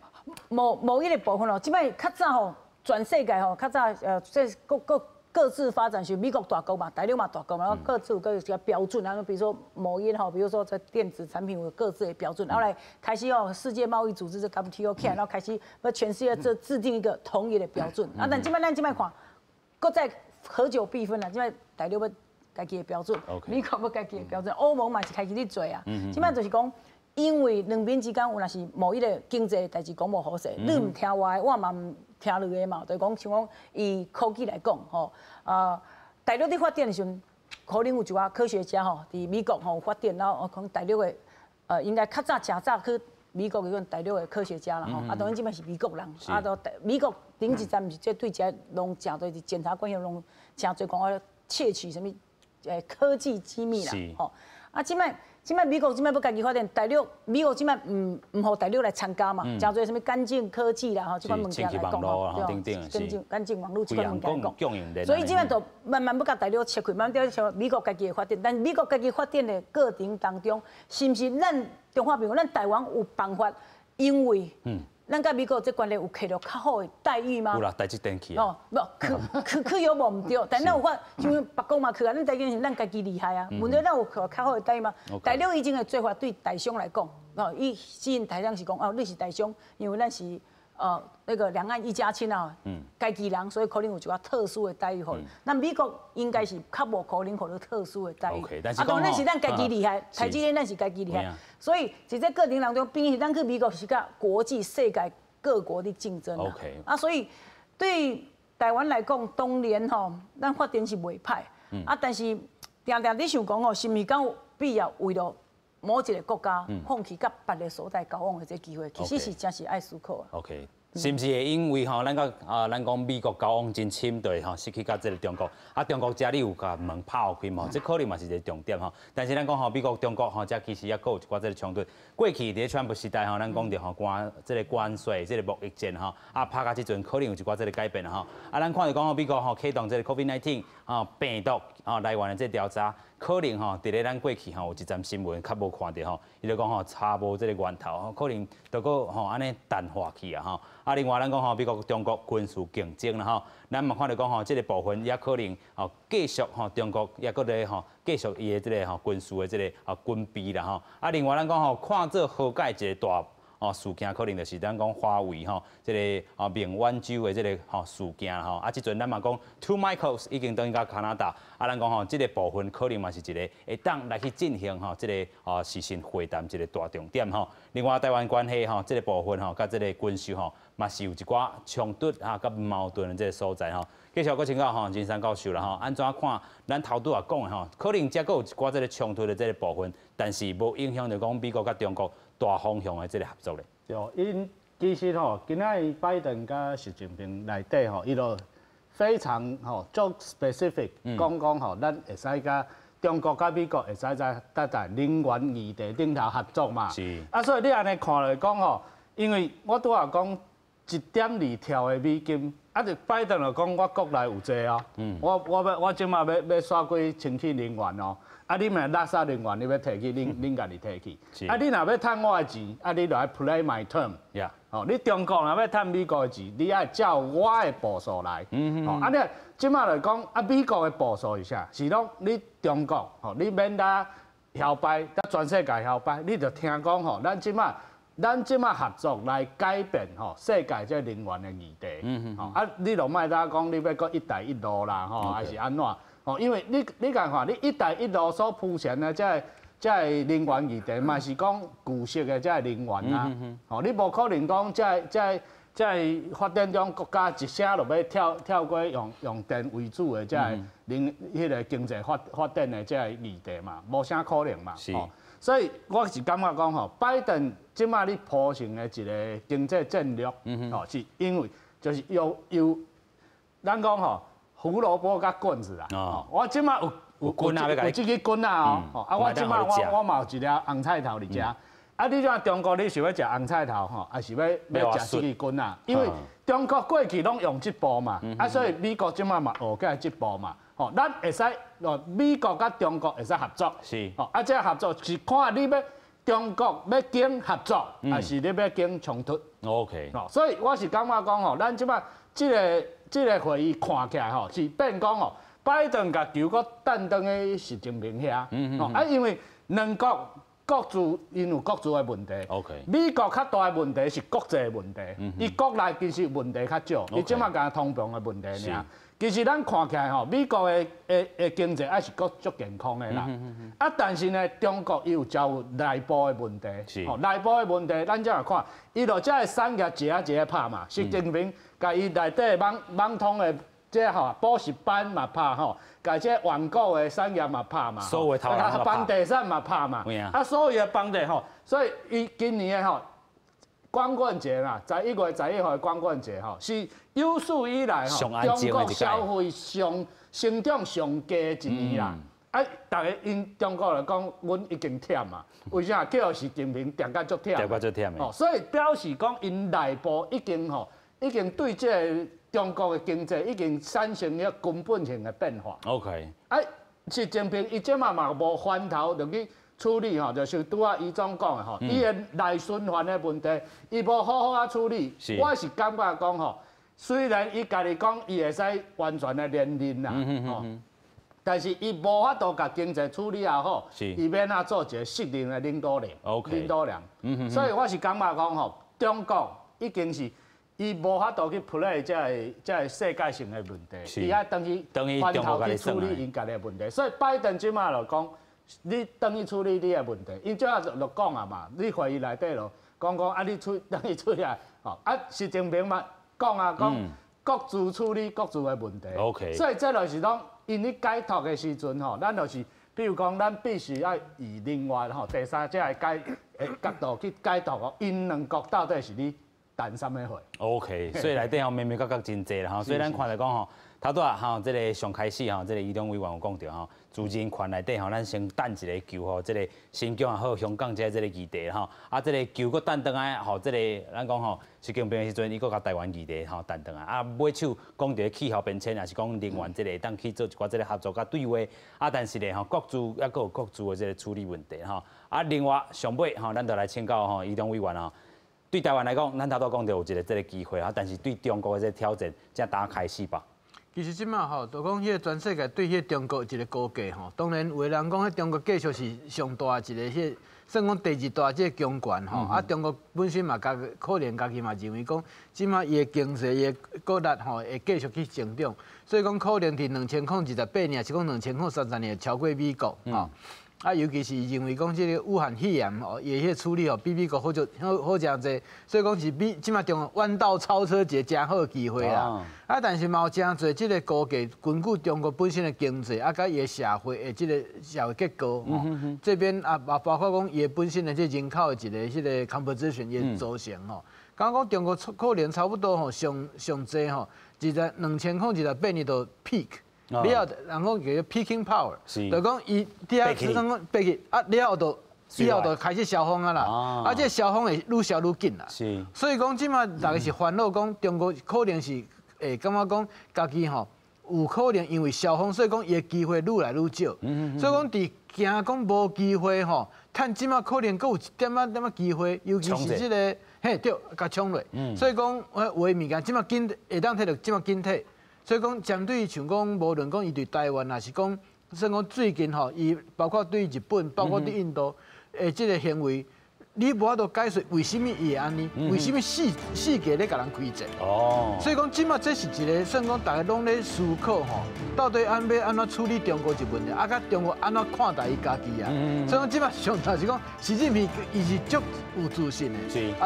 無無彼個部分哦，這擺較早吼，全世界吼，較早這各自發展是美國大國嘛，大陸嘛大國嘛，然後各自有各自標準啊，比如說貿易吼，比如說在電子產品有各自的標準，後來開始哦，世界貿易組織這 WTO 起來，然後開始欲全世界這制定一個統一的標準。啊，但這擺咱這擺看，閣再合久必分啦，這擺大陸欲家己的標準，美國欲家己的標準，歐盟嘛是開始咧做啊。這擺就是講，因為兩邊之間有若是某一個經濟代誌講無好勢，你毋聽我的，我嘛毋聽你的嘛，就是講像講以科技來講吼，啊，大陸佇發展的時陣，可能有一寡科學家吼，佇美國吼發展，然後可能大陸的，應該較早誠早去美國的阮大陸的科學家啦吼，啊，當然這擺是美國人，啊，都美國頂一站毋是這對這攏誠濟檢察官攏誠濟講我竊取啥物科技機密啦，吼，啊，這擺美國這擺欲家己發展，大陸美國這擺毋予大陸來參加嘛，誠濟啥物乾淨科技啦吼，這款物件來講吼，對，乾淨網路這款物件來講，所以這擺就慢慢欲共大陸切開，慢慢像美國家己的發展，但美國家己發展的過程當中，是毋是咱中華民國、咱台灣有辦法？因為咱佮美國這關係有摕著較好的待遇嗎？有啦，台積電去。哦，無去去去有無毋對，但咱有法，像別國嘛去啊，咱台灣是咱家己厲害啊，問題咱有摕較好的待遇嗎？大陸以前的做法對台商來講，哦，伊吸引台商是講哦，你是台商，因為咱是那個兩岸一家親啊，家己人，所以可能有一寡特殊的待遇予你。那美國應該是較無可能予你特殊的待遇。啊，當然是咱家己厲害，台積電咱是家己厲害，所以佇這過程當中，變成咱去美國是佮國際世界各國的競爭啊。啊，所以對台灣來講，當然吼，咱發展是袂歹。啊，但是定定你想講吼，是毋是敢有必要為了某一個國家放棄佮別个所在交往的這個機會？其實是真是愛思考啊。 OK，是毋是會因為吼，咱佮啊，咱講美國交往真深，對吼，失去佮這個中國，啊，中國遮你有共門拍予開無？這可能嘛是一個重點吼。但是咱講吼，美國、中國吼，遮其實猶閣有一寡這個衝突。過去佇川普時代吼，咱講著吼關這個關稅、這個貿易戰吼，啊，拍到這陣可能有一寡這個改變吼。啊，咱看著講吼，美國吼啟動這個 COVID-19 吼病毒吼來源的這個調查，可能吼佇咧咱過去吼有一陣新聞較無看著吼，伊就講吼查無這個源頭，可能就閣吼按呢淡化去啊吼。啊，另外咱講吼，美國、中國軍事競爭啦吼，咱嘛看著講吼，這個部分也可能吼繼續吼中國也閣咧吼繼續伊的這個吼軍事的這個吼軍備啦吼。啊，另外咱講吼看做和解一個大。哦事件，可能就是咱講華為吼，這个哦孟晚舟的這个吼事件吼。啊，這陣咱嘛講 Two Michaels 已經轉去加拿大，啊，咱講吼，這个部分可能嘛是一个會當來去進行吼，這个哦視訊會談一个大重點吼。另外，台灣關係吼，這个部分吼，佮這个軍售吼，嘛是有一寡衝突啊，佮矛盾的這个所在吼。繼續閣請教吼，金山教授啦吼，按怎看？咱頭拄仔講的吼，可能這閣有一寡這个衝突的這个部分，但是無影響著講美國佮中國大方向的這个合作咧。對，𪜶其實吼，今仔日拜登佮習近平內底吼，伊就非常吼足 specific 講講吼，咱會使佮中國佮美國會使在能源議題頂頭合作嘛。啊，所以你按呢看來講吼，因為我拄仔講1.2兆的美金。啊！就拜登就講，我國內有濟哦，我這馬欲煞過清氣能源哦。啊，你若垃圾能源，你欲提去，恁家己提去。啊，你若欲趁我的錢，啊，你就愛 play my term。哦，你中國若欲趁美國的錢，你愛照我的步數來。哦，啊，你這馬來講，啊，美國的步數是啥？是講你中國，吼，你免得囂擺，佮全世界囂擺，你就聽講吼，咱這馬合作來改變吼世界這能源的議題。吼啊，你就莫再講你欲閣一帶一路啦，吼，還是按怎？吼，因為你共看，你一帶一路所鋪設的這个能源議題，嘛是講舊式的這个能源啊。吼，你無可能講這个發展中國家一聲就欲跳過用電為主的這个能彼个經濟發展的這个議題嘛，無啥可能嘛。吼，所以我是感覺講吼，拜登這馬咧鋪成的一个經濟戰略，吼，是因為就是有咱講吼，胡蘿蔔佮棍子啦。我這馬有這支棍仔哦，啊，我這馬我嘛有一粒紅菜頭佇遮。啊，你怎中國你是欲食紅菜頭吼，還是欲食這支棍仔？因為中國過去攏用這步嘛，啊，所以美國這馬嘛學過這步嘛。吼，咱會使，美國佮中國會使合作。吼，啊，這合作是看你欲中國欲揀合作，還是你欲揀衝突。 所以我是感覺講吼，咱這馬這个會議看起來吼，是變講吼，拜登共球閣擲轉去習近平遐。啊，因為兩國各自𪜶有各自的問題。 美國較大的問題是國際的問題，伊國內其實問題較少，伊這馬干焦通膨的問題爾。其實咱看起來吼，美國的經濟還是閣足健康的啦。啊，但是呢，中國伊有招有內部的問題。吼，內部的問題，咱這樣看，伊就這个產業一个一个拍嘛。習近平共伊內底網通的這吼補習班嘛拍吼，共這網購的產業嘛拍嘛。所有頭人房地產嘛拍嘛。啊，所有的房地吼，所以伊今年的吼光棍節啦，11月11號的光棍節吼，是有史以來吼中國消費上成長上低的一年啦。啊，逐家𪜶中國來講，阮已經忝嘛。為啥叫習近平定甲足忝？定甲足忝的。所以表示講，𪜶內部已經吼，已經對這个中國的經濟已經產生了根本性的變化。 啊，習近平伊這馬嘛無翻頭就去處理吼，就是拄仔余總講的吼，伊的內循環的問題，伊無好好啊處理。我是感覺講吼，雖然伊家己講伊會使完全的連任啦，吼，但是伊無法度共經濟處理也好，伊欲按怎做一个適任的領導人？領導人。所以我是感覺講吼，中國已經是伊無法度去 play 這个世界性的問題，伊愛轉去翻頭去處理𪜶家己的問題。所以拜登這馬就講，你轉去處理你的問題，𪜶這馬就講啊嘛，你會議內底就講講啊，你轉去處理啊，吼啊，習近平嘛講啊講，各自處理各自的問題。 所以這就是講，𪜶咧解脫的時陣吼，咱就是，比如講，咱必須愛以另外吼第三者的角度去解讀哦，𪜶兩國到底是咧談啥物貨？OK，所以內底吼眉眉角角真濟啦吼，所以咱看來講吼，頭拄仔吼，這个上開始吼，這个余中委員有講著吼，自人權內底吼，咱先擲一个球吼，這个新疆也好，香港這個議題吼，啊，這个球閣擲轉來吼，這个咱講吼，習近平的時陣，伊閣共台灣議題吼擲轉來，啊，尾手講著氣候變遷，也是講能源這个會當去做一寡這个合作佮對話，啊，但是咧吼，各自猶閣有各自的這个處理問題吼，啊，另外上尾吼，咱就來請教吼，余中委員吼。對台灣來講，咱頭拄講著有一个這个機會啊，但是對中國的這个挑戰，才剛開始吧？其實這馬吼，就講彼個全世界對彼個中國一個估計吼，當然有的人講，彼中國繼續是上大一個，彼個算講第二大這個強權吼。啊，中國本身嘛，家可能家己嘛認為講，這馬伊的經濟伊的國力吼會繼續去成長，所以講可能佇2028年，抑是講2030年超過美國吼。啊，尤其是認為講這個武漢肺炎吼，伊的彼個處理吼比美國好足好好誠濟，所以講是比這馬中國彎道超車一個誠好的機會啦。啊，但是嘛有誠濟這個估計，根據中國本身的經濟啊，佮伊的社會的這個社會結構吼，這邊啊，包括講伊本身的這人口的一個這個 composition 伊的組成吼，感覺講中國可能差不多吼上上濟吼，2028年就 peak。了後，人講叫做 peaking power，就講伊佇遐算講爬起啊，了後就以後就開始消風啊啦，啊，這消風會愈消愈緊啦。所以講這馬逐家是煩惱講中國可能是會感覺講家己吼有可能因為消風，所以講伊的機會愈來愈少。所以講佇驚講無機會吼，趁這馬可能閣有一點仔點仔機會，尤其是這個嘿對，共搶落。所以講有的物件這馬緊會當提著這馬緊提。所以講，針對像講，無論講伊對台灣，抑是講，算講最近吼，伊包括對日本，包括對印度的這個行為，你無法度解釋為啥物伊會按呢？為啥物四界咧共人開戰？所以講，這馬這是一個算講逐家攏咧思考吼，到底按欲按怎處理中國這問題，啊，佮中國按怎看待伊家己啊？所以講，這馬上大是講，習近平伊是足有自信的，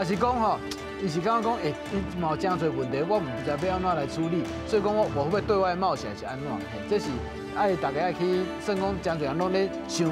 抑是講吼，伊是感覺講，欸，伊嘛有誠濟問題，我毋知欲按怎來處理，所以講我無欲對外冒險是按怎？這是愛逐家愛去算講，誠濟人攏咧想。